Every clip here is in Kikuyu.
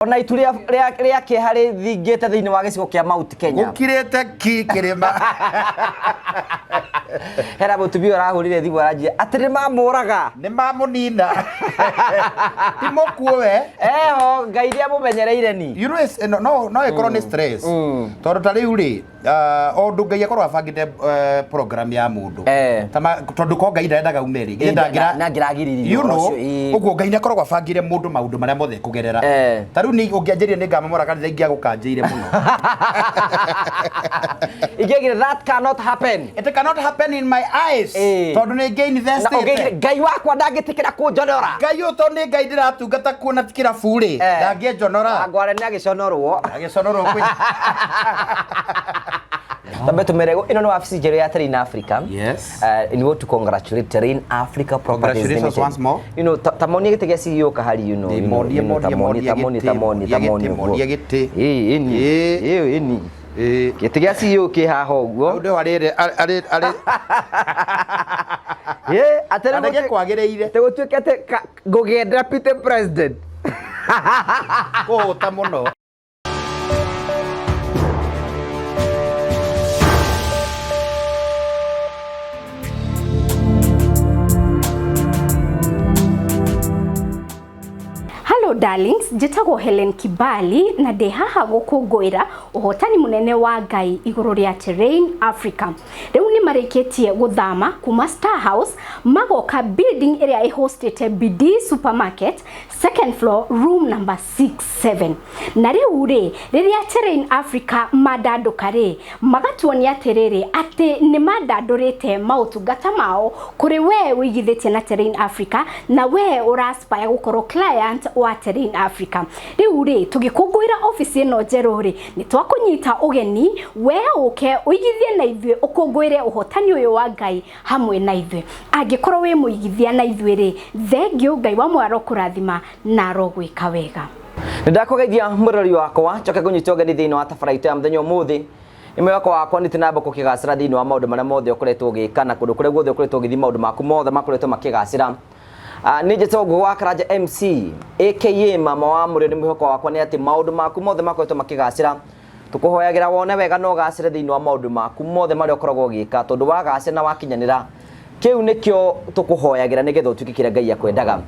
Ona itu rĩa kĩeha rĩthingĩte thĩinĩ wa gĩcigo kĩa Mount Kenya. Gũkirĩte ki kĩrĩma. Hena mũtumia ũrahũrire thimũ aranjia atĩ nĩ mamũraga. Nĩ mamũnina. Ti mũkuũ we. Eho Ngai nĩ amũmenyereire ni. You know, no no no ĩkorwo nĩ stress. Tondũ ta rĩu rĩ, o ũndũ Ngai akorwo abangĩte program ya mũndũ. Ta tondũ ko Ngai ndarendaga ume rĩ, githĩ ndangĩra ndangĩragirĩrĩria You ũhoro know, ũcio, ĩĩ. ũguo Ngai nĩ akoragwo abangĩire mũndũ maũndũ marĩa mothe ekũgerera. Ta rĩu niĩ ũngĩanjĩrire nĩ ngamomora kanitha ingĩagũkanjĩire mũno. Ingĩagire that cannot happen. It cannot happen in my eyes. Tondũ nĩ ngĩ-investĩte. Na Ngai wakwa ndangĩtĩkĩra kũnjonora. Ngai ũyũ tondũ nĩ Ngai ndĩratungata kuona ti kĩrabu rĩ, ndangĩnjonora. Ngware nĩ agĩconorwo. Agĩconorwo kwĩ. Tambe tumere ĩno nĩ wabici njerũ ya Terrain Africa. Yes. We want to congratulate Terrain Africa Properties Congratulations Limited. once more. You know, ta monie gĩtĩ gĩa CEO kahari, you know. You know, Monie, you know, monie, ta monie, monie ta monie, gĩtĩ, ta monie, ta monie monie gĩtĩ, ũguo. monie gĩtĩ. Ĩĩ, ĩni. Ĩĩ. Ĩĩ, ĩni. Ĩĩ. Gĩtĩ gĩa CEO kĩ haha ũguo. Hau nĩho arĩ arĩ arĩ Ĩĩ, atĩ na rĩu gũtuĩke- nĩgĩkwagĩrĩire. atĩ gũtuĩke atĩ ngũgĩe deputy president. Kũhũta mũno. Hello darlings, njĩtagwo Helen Kibali na ndĩ haha gũkũngũĩra ũhotani mũnene wa Ngai igũrũ rĩa Terrain Africa. Rĩu nĩ marĩkĩtie gũthama kuma Star House magoka building ĩrĩa ĩhostĩte Bidii Supermarket second floor room number 67. Na rĩu rĩ, rĩrĩa Terrain Africa mandandũka rĩ, magatuonia atĩrĩrĩ atĩ nĩ mandandũrĩte maũtungata mao kũrĩ we ũigithĩtie na Terrain Africa na we ũraspire gũkorwo client wa Terrain Africa. Rĩu rĩ, tũgĩkũngũĩra obici ĩno njerũ rĩ, nĩ twakũnyita ũgeni we ũke ũigithie na ithuĩ ũkũngũĩre ũhotani ũyũ wa Ngai hamwe na ithuĩ. Angĩkorwo wĩ mũigithia na ithuĩ rĩ, thengio Ngai wa muoyo arokũrathima na arogwĩka wega. Nĩ ndakũgeithia mũrori wakwa njoke ngũnyite ũgeni thĩinĩ wa tabara itũ ya mũthenya ũmũthĩ. Nĩ mwĩhoko wakwa nĩ tũnamba kũkĩgacĩra thĩinĩ wa maũndũ marĩa mothe ũkoretwo ũgĩka na kũndũ kũrĩa guothe ũkoretwo ũgĩthiĩ maũndũ maku mothe makoretwo makĩgacĩra. Nĩ njĩtagwo Ngũgĩ wa Karanja MC aka mama wa mũrĩo. Nĩ mwĩhoko wakwa nĩ atĩ maũndũ maku mothe makoretwo makĩgacĩra. Tũkũhoyagĩra wone wega na ũgacĩre thĩinĩ wa maũndũ maku mothe marĩa ũkoragwo ũgĩka, tondũ wagacĩra na wakinyanĩra, kĩu nĩkĩo tũkũhoyagĩra nĩgetha ũtuĩke kĩrĩa Ngai akwendaga.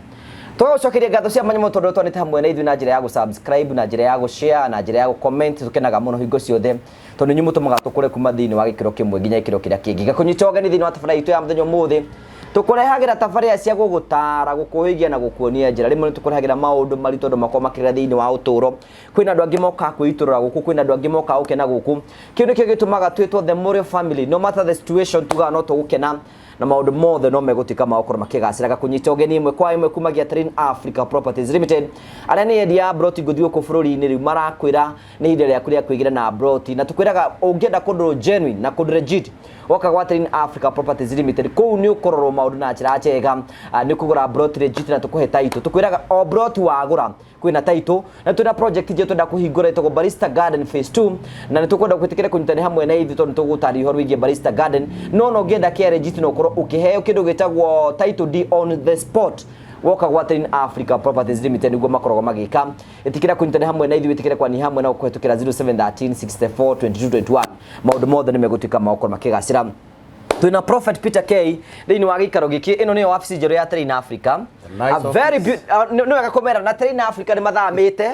Tũgagũcokeria ngatho cia mwanya mũno tondũ ũtwanĩte hamwe na ithuĩ na njĩra ya gũ-subscribe, na njĩra ya gũ-share, na njĩra ya gũ-comment. Tũkenaga mũno hingo ciothe tondũ inyuĩ mũtũmaga tũkũre kuma thĩinĩ wa gĩkĩro kĩmwe nginya gĩkĩro kĩrĩa kĩngĩ. Ngakũnyita ũgeni thĩinĩ wa tabarĩra itũ ya mũthenya ũmũthĩ. Tũkũrehagĩra tabarĩra cia gũgũtara, gũkũĩgia na gũkuonia njĩra. Rĩmwe nĩ tũkũrehagĩra maũndũ maritũ andũ makoragwo makĩgerera thĩinĩ wa ũtũũro. Kwĩna andũ angĩ mokaga kwĩitũrũra gũkũ, kwĩna andũ angĩ mokaga gũkena gũkũ. Kĩu nĩkĩo gĩtũmaga twĩtwo the Mũrĩo family. No matter the situation, tugaga no tũgũkena na maũndũ mothe no megũtuĩka ma gũkorwo makĩgacĩra. Gakũnyita ũgeni ĩmwe kwa ĩmwe kumagia Terrain Africa Properties Limited, arĩa nĩ endia a broti ngũthi gũkũ bũrũri-inĩ. Rĩu marakwĩra nĩ ihinda rĩaku rĩa kwĩgĩra na broti, na tũkwĩraga ũngĩenda kũndũ genuine na kũndũ legit, woka gwa Terrain Africa Properties Limited. Kũu nĩ ũkũrorwo maũndũ na njĩra njega. Nĩ ũkũgũra broti legit na tũkũhe title. Tũkwĩraga o broti wagũra kwĩna title, na twĩna project njerũ twenda kũhingũra ĩtagwo Barista Garden Phase 2, na nĩ tũkwenda gwĩtĩkĩra kũnyitanĩra hamwe na ithuĩ tondũ nĩ tũgũtarĩria ũhoro wĩgiĩ Barista Garden. No ona ũngĩenda kĩa legit no ũkorwo ũkĩheo kĩndũ gĩtagwo title deed on the spot woka gwa Terrain Africa Properties Limited, nĩguo makoragwo magĩka. Ĩtĩkĩra kũnyitanĩra hamwe na ithuĩ, ĩtĩkĩra kwania hamwe na kũhetũkĩra 0713 64 22 21. Maũndũ mothe nĩ megũtuĩka ma gũkorwo makĩgacĩra. Twĩna Prophet Peter K thĩinĩ wa gĩikaro gĩkĩ. Ĩno nĩyo wabici njerũ ya Terrain Africa. Nice A very office. Nĩ wega kũmera na Terrain Africa nĩ mathamĩte.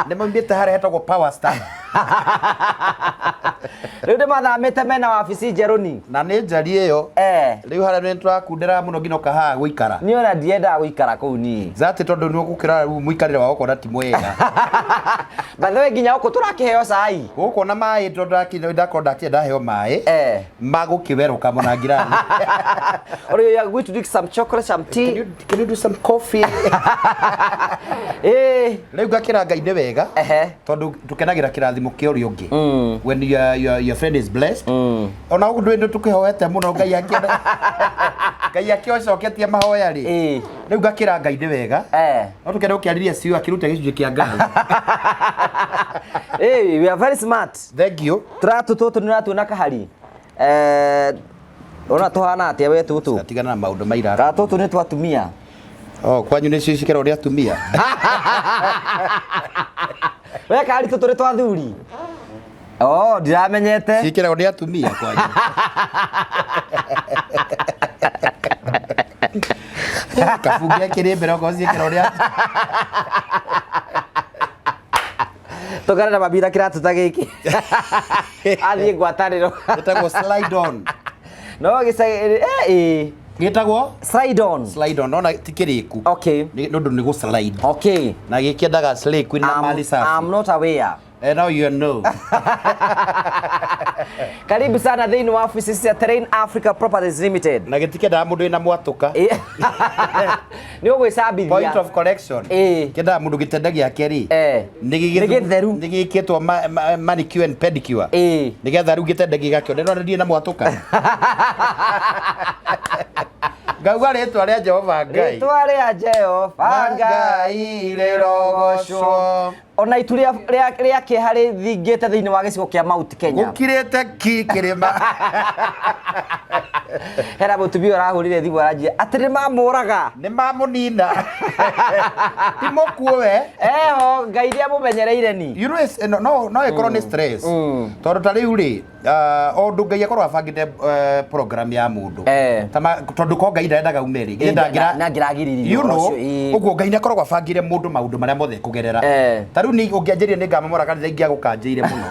Nĩ maumĩte harĩa hetagwo Power Star. Rĩu nĩ mathamĩte, mena wabici njerũ ni. Na nĩ njari ĩyo. Rĩu harĩa nĩ tũrakundĩra mũno nginya ũkahaga gũikara. Niĩ ona ndiendaga gũikara kũu niĩ. Zati tondũ nĩ ũgũkĩra rĩu mũikarĩre wa gũkona ti mwega. By the way, nginya gũkũ tũrakĩheo cai. Gũkũ na maĩ tondũ ndakorwo ndakĩenda ndaheo maĩ magũkĩwerũka mũna ngirathi. Or you are going to drink some chocolate, some tea? Can you do some coffee? Rĩu ngakĩra Ngai nĩ wega tondũ tũkenagĩra kĩrathimo kĩa ũrĩa ũngĩ. When your friend is blessed, ona ũguo ndũĩ tũkĩhoete mũno Ngai akĩona Ngai akĩocoketie mahoya rĩ, rĩu ngakĩra Ngai nĩ wega. No tũkenda gũkĩarĩria CEO akĩruta gĩcunjĩ kĩa Ngai. Hey, we are very smart. Thank you. Tũratũ tũtũ nĩ ũratuona kahari. Ona tũhana atĩa we tũtũ? Tigana na maũndũ ma ira. Kana tũtũ nĩ twatumia? Oh, kwanyu nĩ cio cikerwo nĩ atumia. We karitũ tũrĩ twa thuri. Oh, ndiramenyete. Ciĩkĩragwo nĩ atumia kwanyu. Kabunge kĩrĩ mbere okorwo ciĩkĩragwo nĩ atumia. Tũkare na mabira kĩratũ ta gĩkĩ. Athiĩ ngwatanĩro. Gĩtagwo slide on. No gĩcagi eh Gĩtagwo slide on. slide on. Nona ti kĩrĩku. Okay. Nĩ ũndũ nĩ gũ slide. Okay. Na gĩkĩendaga slay queen na mali safi. I'm not aware. Eh, now you know. Karibu sana thĩinĩ wa offices cia Terrain Africa Properties Limited. Na gĩtikĩendaga mũndũ wĩna mwatũka. Nĩ ũgwĩcambithia. Point of correction. Ĩĩ. Kĩendaga mũndũ gĩtenda gĩake rĩ. Eh. Nĩ Nĩ gĩtheru. Nĩ gĩkĩtwo manicure and pedicure. Ĩĩ. Nĩgetha rĩu gĩtende gĩgakĩone no ndirĩ na mwatũka. Ngauga rĩtwa rĩa Jehova Ngai. Rĩtwa rĩa Jehova Ngai rĩrogocwo. Ona itu rĩa rĩa rĩa kĩeha rĩthingĩte thĩinĩ wa gĩcigo kĩa Mount Kenya. Gũkirĩte ki kĩrĩma. Hena mũtumia ũrahũrire thimũ aranjia atĩ nĩ mamũraga. Nĩ mamũnina. Ti mũkuũ we. Eho Ngai nĩ amũmenyereire ni. You know, no, no, no ĩkorwo nĩ stress. Tondũ ta rĩu rĩ, o ũndũ Ngai akorwo abangĩte program ya mũndũ. Eh. Tondũ ko Ngai ndarendaga ume rĩ, githĩ ndangĩra ndangĩragiririe You ũhoro know, ũcio, ĩĩ. ũguo Ngai nĩ akoragwo abangĩire mũndũ maũndũ marĩa mothe ekũgerera. Eh. Ta rĩu niĩ ũngĩanjĩrire nĩ ngamomora kanitha ingĩagũkanjĩire mũno.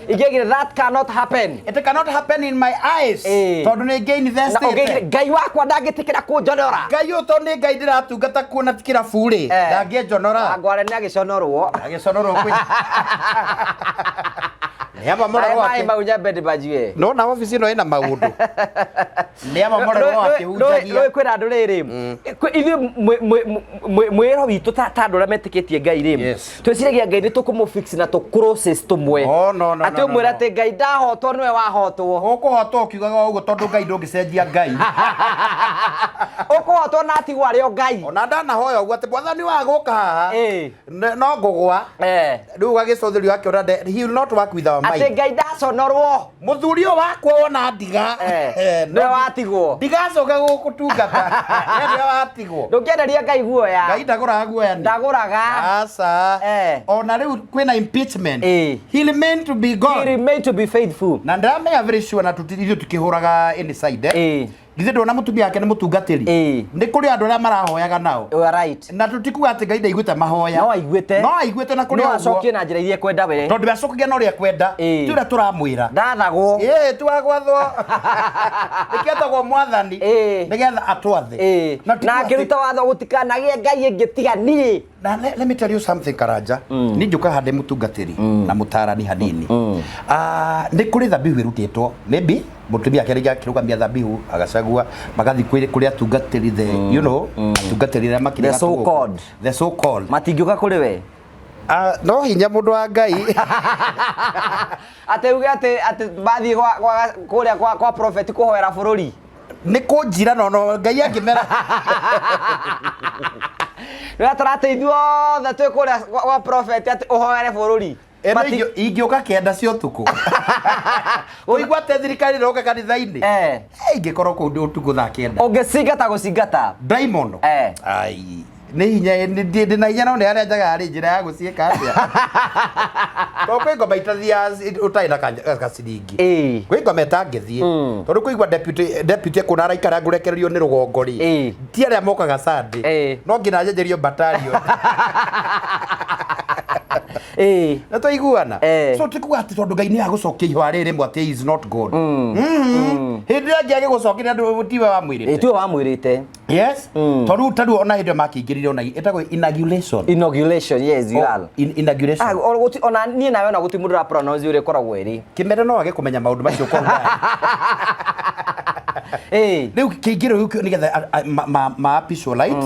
Ingĩagire that cannot happen. It cannot happen in my eyes. Eh. Tondũ nĩ Na ngĩ-investĩte. ũngĩaigire Ngai wakwa ndangĩtĩkĩra kũnjonora. Ngai ũyũ tondũ nĩ Ngai ndĩratungata kuona ti kĩrabu rĩ, Eh. ndangĩnjonora. Ngware nĩ agĩconorwo. Agĩconorwo kwĩ. Nĩ amamorerwo Maĩ akĩ- mau nyambe ndĩmanjue. Nona obici ĩno ĩna maũndũ. Nĩ amamorerwo akĩhunjagia. Rũĩ kwĩna andũ rĩrĩ ithuĩ mwĩro witũ ta andũ arĩa metĩkĩtie Ngai rĩ Yes. twĩciragia Ngai nĩ tũkũmũfix na tũ crosses tũmwe. Oh, no, no, Atĩ no, no, ũmwĩre no. atĩ Ngai ndahotwo nĩwe wahotwo. Ũkũhotwo ũkiugaga ũguo tondũ Ngai ndũngĩcenjia Ngai. Ũkũhotwo na atigwo arĩ o Ngai. Ona ndanahoya ũguo atĩ mwathani wa gũka haha Ĩĩ. No ngũgwa. Eh. Rĩu gagĩcũthĩrio akĩona he will not work with our Atĩ mind. Ngai ndaconorwo. Mũthuri ũyũ wakwa wona ndiga. Eh. Eh, Nĩwe watigwo. Ndigacoka gũgũtungata. We nĩwe watigwo. Ndũngĩenderia Ngai guoya. Ngai ndagũraga guoya nĩ. Ndagũraga. Aca. Eh. Ona rĩu kwĩna impeachment. Ĩĩ. He remain to be God. He remain to be faithful. Na ndĩramenya very sure na ithuĩ tukĩhũraga any side. Eh. Ĩĩ. Githĩ ndona mũtumia wake nĩ mũtungatĩri. Ĩĩ. Nĩ kũrĩ andũ arĩa marahoyaga nao. You are right. Na tũtikuga atĩ Ngai ndaiguĩte mahoya. No aiguĩte. No aiguĩte na kũrĩ No ũguo. acokie na njĩra iria ekwenda we. Tondũ we acokagia na ũrĩa ekwenda. Ĩĩ. Ti ũrĩa tũramwĩra. Ndathagwo. Ĩĩ tiwagwathwo. Nĩkĩo etagwo mwathani. Ĩĩ. Nĩgetha atwathe. Ĩĩ. Na ti Na kuga atĩ- akĩruta watho gũtikanagĩe Ngai ĩngĩ tiga niĩ. Na let me tell you something Karanja. Niĩ njũkaga ndĩ mũtungatĩri na mũtarani hanini. Ah, nĩ kũrĩ thabihu ĩrutĩtwo maybe mũtumia ake rĩngĩ akĩrũgamia thabihu agacagua magathiĩ kũrĩ atungatĩri the you know atungatĩri arĩa makĩrĩ The gatũ gũkũ. so-called. The so called. Matingĩũka kũrĩ we. Ah, no hinya mũndũ wa Ngai. Atĩ uge atĩ atĩ mathiĩ gwa gwa kũrĩa kwa kwa prophet kũhoera bũrũri. Nĩ kũnjira no no Ngai angĩmera. Rĩrĩa tũratĩ ithuothe twĩ kũrĩa gwa prophet atĩ ũhoere bũrũri. Ĩno Mati- ingĩũka kenda cia ũtukũ. Ũigua atĩ thirikari ĩroka kanitha-inĩ. Eh. Eh, ingĩkorwo kũu ndĩ ũtukũ thaa kenda. Ũngĩcingata gũcingata. Ndaimono. Eh. Ai. Nĩ hinya ndĩ na hinya no nĩ harĩa njagaga rĩ njĩra ya gũciĩka atĩa. Tondũ kwĩ ngoma itathiaga ũtarĩ na gaciringi. Ĩĩ. Kwĩ ngoma ĩtangĩthiĩ. Tondũ kũigua deputy kũna araikara ngũrekererio nĩ rũgongo rĩ. Ĩĩ. Ti arĩa mokaga Sunday. Ĩĩ. No nginya njenjerio battalion. Ĩĩ. Nĩ twaiguana. Eh. So ti kuga atĩ tondũ Ngai nĩ agũcokia ihũa rĩrĩ rĩmwe atĩ he is not God. Hĩndĩ ĩrĩa ĩngĩ agĩgũcokeria andũ tiwe wamwĩrĩte. Ĩĩ tiwe wamwĩrĩte. Yes. Tondũ ta rĩu ona hĩndĩ ĩyo makĩingĩrire ona ĩtagwo inauguration. Inauguration, yes, you are. Inauguration. Ah, ona niĩ nawe ona gũtirĩ mũndũ ũra pronounce ũrĩa ĩkoragwo ĩrĩ. Kĩmere no age kũmenya maũndũ macio kwa undani. Ĩĩ. Rĩu kĩingĩro gĩkĩ nĩgetha maapishwo light.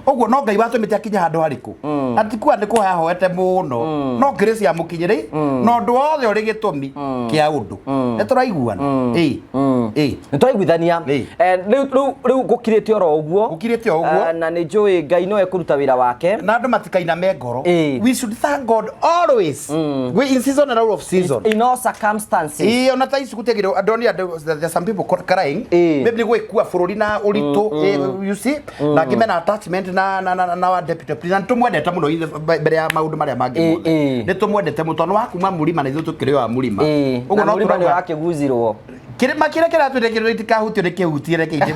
Ũguo no Ngai watũmĩte akinye handũ harĩkũ? Na ti kuga nĩ kũhoya ahoete mũno, no grace yamũkinyĩrĩ na ũndũ wothe ũrĩ gĩtũmi kĩa ũndũ. Nĩ tũraiguana? Ĩĩ, ĩĩ. Nĩ twaiguithania. Ĩĩ. Rĩu gũkirĩte oro ũguo. Gũkirĩte o ũguo. Na nĩ njũĩ Ngai no ekũruta wĩra wake. Na andũ matikainame ngoro. Ĩĩ. We should thank God always. We in season and out of season. In all circumstances. Ĩĩ, ona ta ici gũtiagĩrĩirwo andũ nĩ andũ, there are some people crying. Ĩĩ. Maybe nĩ gwĩkua bũrũri na ũritũ, you see, na angĩ mena attachment na wa deputy president. Tũmwendete mũno mbere ya maũndũ marĩa mangĩ Ĩĩ, mothe. ĩĩ. Nĩ tũmwendete mũno tondũ wa kuma mũrima na ithuĩ tũkĩrĩ o a mũrima. Ĩĩ, Ũguo na no mũrima nĩ tũrauga ũrakĩguzirwo. Kĩrĩma kĩrĩa kĩratwĩre kĩrĩa itikahutio nĩ kĩhutie, reke ithe.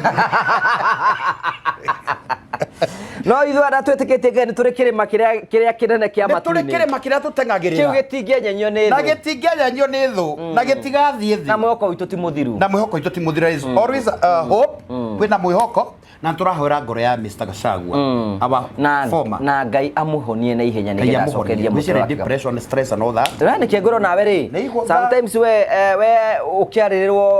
No ithuĩ arĩa twĩtĩkĩtie Ngai nĩ tũrĩ kĩrĩma kĩrĩa kĩnene kĩa Nĩ tũrĩ matu-inĩ. kĩrĩma kĩrĩa Kĩu tũteng'agĩrĩra gĩtingĩenyenyio nĩ na thũ. gĩtingĩenyenyio nĩ thũ na gĩtigathiĩ Na thĩ. mwĩhoko witũ ti mũthiru. Na mwĩhoko witũ ti mũthira. Is always hope, kwĩna mwĩhoko na nĩ tũrahoera ngoro ya Mr. Gachagua, our Na former. na Ngai amũhonie na ihenya Ngai nĩgetha amũhonie. acokerie mũtwe Gwĩciria wake. depression, stress and all that. Tũrĩa nĩkĩ ngwĩrwo nawe rĩ, Nĩ igua- sometimes we ũkĩarĩrĩrwo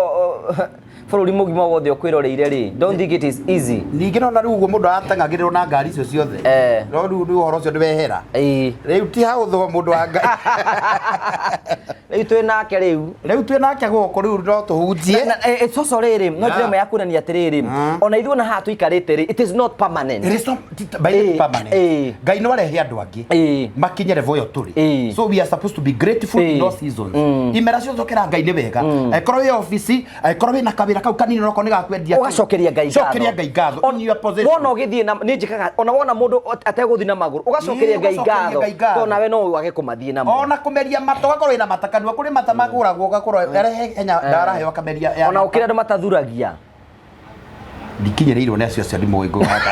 bũrũri mũgima wothe ũkwĩroreire rĩ, don't think it is easy. Ningĩ nona rĩu ũguo mũndũ arateng'agĩrĩrwo na ngari icio ciothe, no rĩu ũhoro ũcio nĩ wehera. Rĩu ti haũthũ, mũndũ wa Ngai. Rĩu twĩ nake rĩu. Rĩu twĩ nake gũkũ, rĩu no tũhunjie. Na, coco rĩrĩ no njĩra ĩmwe ya kuonania atĩrĩrĩ, ona ithuĩ ona haha tũikarĩte rĩ, it is not permanent. It is not by the permanent. Ngai no arehe andũ angĩ makinye level ĩyo tũrĩ. So we are supposed to be grateful in all seasons. Imera ciothe ũkĩra Ngai nĩ wega. Angĩkorwo wĩ obici, angĩkorwo wĩna kawĩra kau kanini, onokorwo nĩ gakwendia kĩ. Ũgacokeria Ngai ngatho. Cokeria Ngai ngatho in your position. Wona ũgĩthiĩ na nĩ njĩkaga, ona wona mũndũ ategũthiĩ na magũrũ, ũgacokeria Ĩĩ, Ngai ũgacokeria ngatho, Ngai ngatho. tondũ nawe no wage kũmathiĩ namo. Ona kũmeria mata, ũgakorwo wĩna mata kanua, kũrĩ mata magũragwo, ũgakorwo arehe henya ndaraheo akameria ya Ona mata. ũkĩrĩ andũ matathuragia. Ndikinyĩrĩirwo nĩ acio acio ndimũĩ ngũgaka.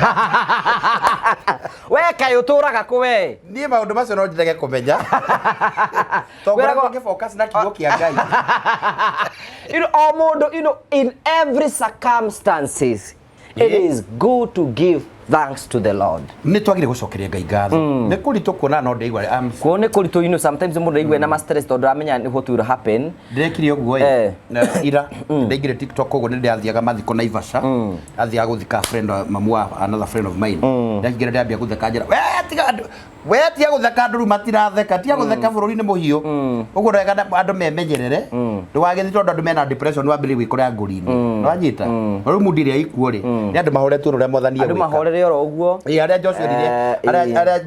We kaĩ ũtũraga kũ we? Niĩ maũndũ macio no njirege kũmenya tondũ Wĩragwo- ngoragwo ngĩfocus na kiugo kĩa Ngai. O mũndũ, in every circumstances it is good to give thanks to the Lord. Nĩ twagire gũcokeria Ngai ngatho. Nĩ kũritũ kuona no ndĩigua Kuo nĩ kũritũ, sometimes mũndũ aigue na ma stress tondũ aramenya nĩ what will happen. Ndĩrekire ũguo ĩ na ira ndaingĩre TikTok ũguo, nĩ ndĩrathiaga mathiko Naivasha, athiaga gũthika friend wa mamu wa another friend of mine. Ndakingĩra ndambia gũtheka, njĩra we tiga andũ, we tiga gũtheka, andũ rĩu matiratheka, tiga gũtheka, bũrũri nĩ mũhiũ ũguo. Wega andũ memenyerere, ndũgagĩthiĩ tondũ andũ mena depression wambĩrĩrie gwĩkora ngũri-inĩ, nĩwanyita? Na rĩu mundi ĩrĩa ikuo rĩ, nĩ andũ mahoretwo ũrĩa Mwathani Andũ egwĩka. mahorere oro ũguo. Ĩ, arĩa Joshua erire, arĩa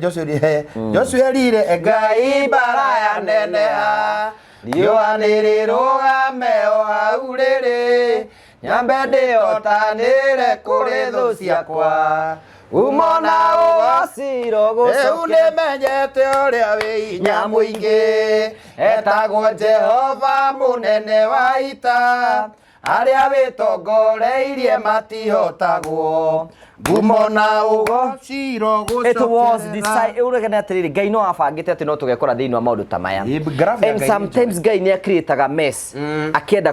Joshua erire Ngai mbara ya neneha, riũa nĩrĩrũgame o hau rĩrĩ, nyambe ndĩhotanĩre kũrĩ thũ ciakwa, umo na ũgociro rĩu gũcokia nĩmenyete ũrĩa wĩ hinya mũingĩ etagwo Jehova mũnene wa ita, arĩa wĩtongoreirie matihotagwo, ngumo na ũgociro It was gũcokerera. decided ũregane atĩrĩrĩ, Ngai no abangĩte atĩ no tũgekora thĩinĩ wa maũndũ ta maya. Ĩ, graph ya And Ngai nĩ sometimes Ngai nĩ acreataga mess akĩenda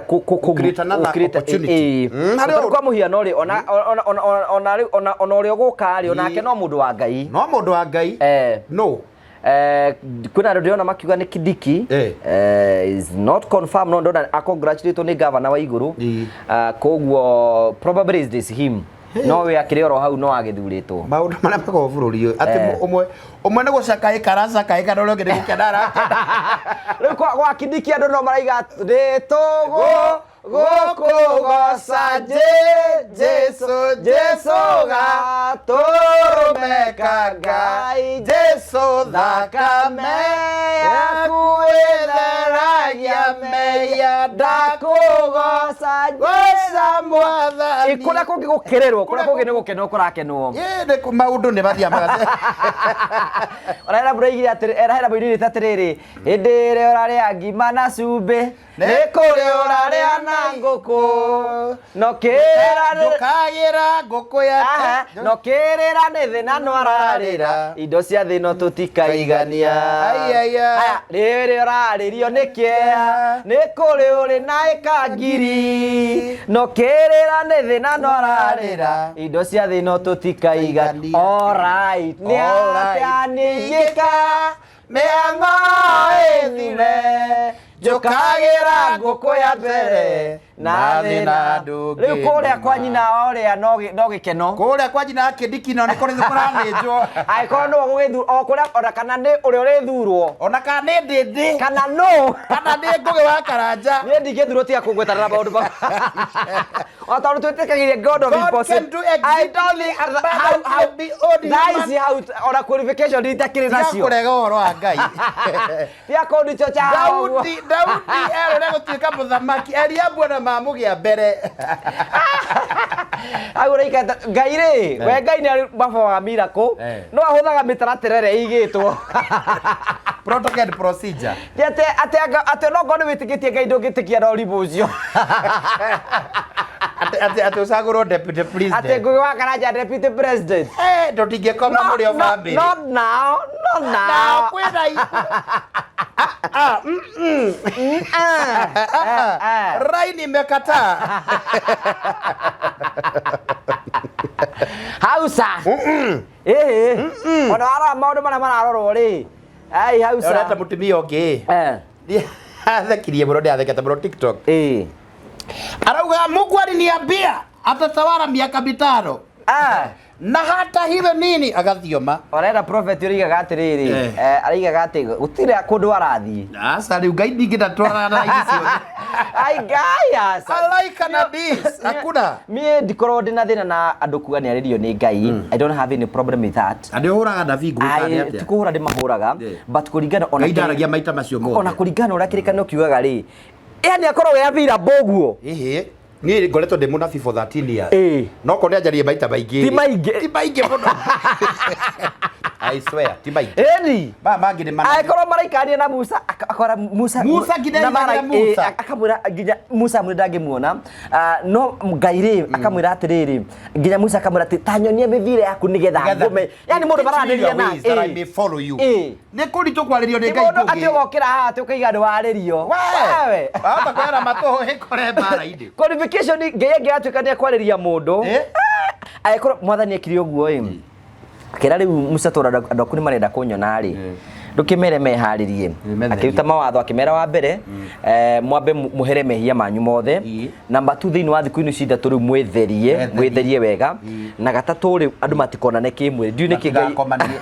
Create another create- opportunity. ĩ, Harĩ Tondũ kwa mũhiano rĩ, ona rĩu ona ũrĩa ũgũka rĩ, onake no mũndũ wa Ngai. No mũndũ wa Ngai. No. Kwĩna andũ ndĩrona makiuga nĩ Kindiki. Is not confirmed, no ndona acongratulate nĩ governor wa igũrũ. Koguo probably is this him, no we akĩrĩ oro hau no agĩthurĩtwo. Maũndũ marĩa makoragwo bũrũri ũyũ atĩ ũmwe ũmwe nĩ gũcakaĩka aracakaĩka na ũrĩa ũngĩ nĩ gũkena arakena. Rĩu gwa Kindiki andũ no maraiga ndĩtũgũ gũkũgoca Jesu, Jesu gatũrũmeka Ngai, Jesu thakame yaku ĩtheragia mehia, ndakũgoca goca Mwathani. Ĩ, kũrĩa kũngĩ gũkĩrĩrwo, kũrĩa kũngĩ nĩ gũkenwo kũrakenwo. Ĩ, nĩ maũndũ nĩ mathiaga magace. Ona hena mũraigire atĩrĩ, era hena mũinĩrĩte atĩrĩrĩ, hĩndĩ ĩrĩa ũrarĩa ngima na cumbĩ, nĩ kũrĩ ũrarĩa na ngũkũ, no kĩrĩra Ndũkagĩra ngũkũ ya Aha, no kĩrĩra nĩ thĩna no ararĩra, indo cia thĩ no tũtikaigania. Ai, ai, ai. Aya, rĩrĩ ũrarĩrio nĩ kĩeha, nĩ kũrĩ ũrĩ na ĩka ngiri, no kĩrĩra nĩ thĩna no ararĩra, indo cia thĩ no tũtikaigania. Alright, nĩ Alright. atĩa ningĩka mĩhang'o ĩthire. Njũkagĩra ngũkũ ya mbere na Na thĩna thĩna ndũngĩnuma. Rĩu kũrĩa kwa nyina wa ũrĩa no gĩkeno. Kũrĩa kwa nyina akĩndikino nĩ kũrĩ kũrathĩnjwo. Angĩkorwo nĩwe ũgũgĩthurwo o kũrĩa, ona kana nĩ ũrĩa ũrĩthurwo, ona kana nĩ ndĩndĩ, kana nũ, kana nĩ Ngũgĩ wa Karanja. Niĩ ndingĩthurwo tiga kũgwetanĩra maũndũ ma o tondũ twĩtĩkagĩria God of God impossible. can do I don't think how beyond thaa human. ici hau ona qualification itakĩrĩ Tiga nacio. kũrega ũhoro wa Ngai. Tiga kũndichocha hau ũguo. Daudi erũre gũtuĩka mũthamaki, Eliabu ona mamũgĩa mbere. Hau ũraikara Ngai rĩ, we Ngai nĩ arĩ baba wa miracle, no ahũthaga mĩtaratara ĩrĩa ĩigĩtwo. Protocol and procedure. Ti atĩ onokorwo nĩ wĩtĩkĩtie Ngai, ndũngĩtĩkia na ũrimũ ũcio. Atĩ ũcagũrwo deputy Atĩ president. Ngũgĩ wa Karanja deputy president. Tũtingĩkoma mũrĩ o family. Not now, not now now. Kwĩna raini imekataa. Hausa ĩhĩ, ona warora maũndũ marĩa mararorwo rĩ, ai hausa. Ũreta mũtumia ũngĩ athekirie mũno, ndĩathekete mũno TikTok. Arauga Mungu aliniambia atatawala miaka 5 na hata hivyo nini agathioma. Orera prophet ũraigaga atĩrĩrĩ, araigaga atĩ gũtirĩ kũndũ arathiĩ. Aca, rĩu Ngai ndingĩndatwarana na ici ciothe. Ai Ngai, aca. Alaika na this hakuna. Niĩ ndikorwo ndĩ na thĩna na andũ kuga nĩ arĩrio nĩ Ngai. I don't have any problem with that. Andũ ũhũraga nabii ngũgĩka nĩ Ai, atĩa? ti kũhũra ndĩmahũraga, but kũringana ona Ngai ndaragia maita macio ona mothe. kũringana na ũrĩa kĩrĩkanĩro kiugaga rĩ, yani akorwo we available ũguo. Ĩhĩ, niĩ ngoretwo ndĩ mũnabii for 13 years. No korwo nĩanjarie maita maingĩ Ti rĩ. maingĩ. Ti maingĩ mũno. I swear, ti maingĩ. Ĩni Maya mangĩ nĩ mana. Angĩkorwo maraikania na Musa, akora Musa Musa nginya na aigagĩra Musa. Akamwĩra nginya Musa amwĩra ndangĩmuona. Ah, no Ngai rĩ akamwĩra atĩrĩrĩ, nginya Musa akamwĩra atĩ ta nyonie mĩthiĩre yaku nĩgetha Nĩgetha- ngũme, yani mũndũ Teach me maranĩria your na ways that I may follow you. Nĩ kũritũ kwarĩrio nĩ Ti Ngai mũndũ atĩ kũngĩ. ũgokĩra haha atĩ ũkaiga ndĩwarĩrio. We! Wewe. Wahota kwera matũ ĩkore mbara-inĩ. Qualification Ngai angĩgatuĩka nĩ ekwarĩria mũndũ, angĩkorwo mwathani ekire ũguo ĩ, akĩra rĩu Musa, tondũ andũ aku nĩ marenda kũnyona rĩ, ndũkĩmere meharĩrie. Metherie. Akĩruta mawatho akĩmera, wa mbere, mwambe mũhere mehia manyu mothe. Namba 2, thĩinĩ wa thikũ ici 3 rĩu mwĩtherie. Mwĩtherie. Mwĩtherie wega. Na gatatũ rĩ, andũ matikonane kĩmwĩrĩ, ndiũĩ nĩkĩ Ngai Matigakomanie.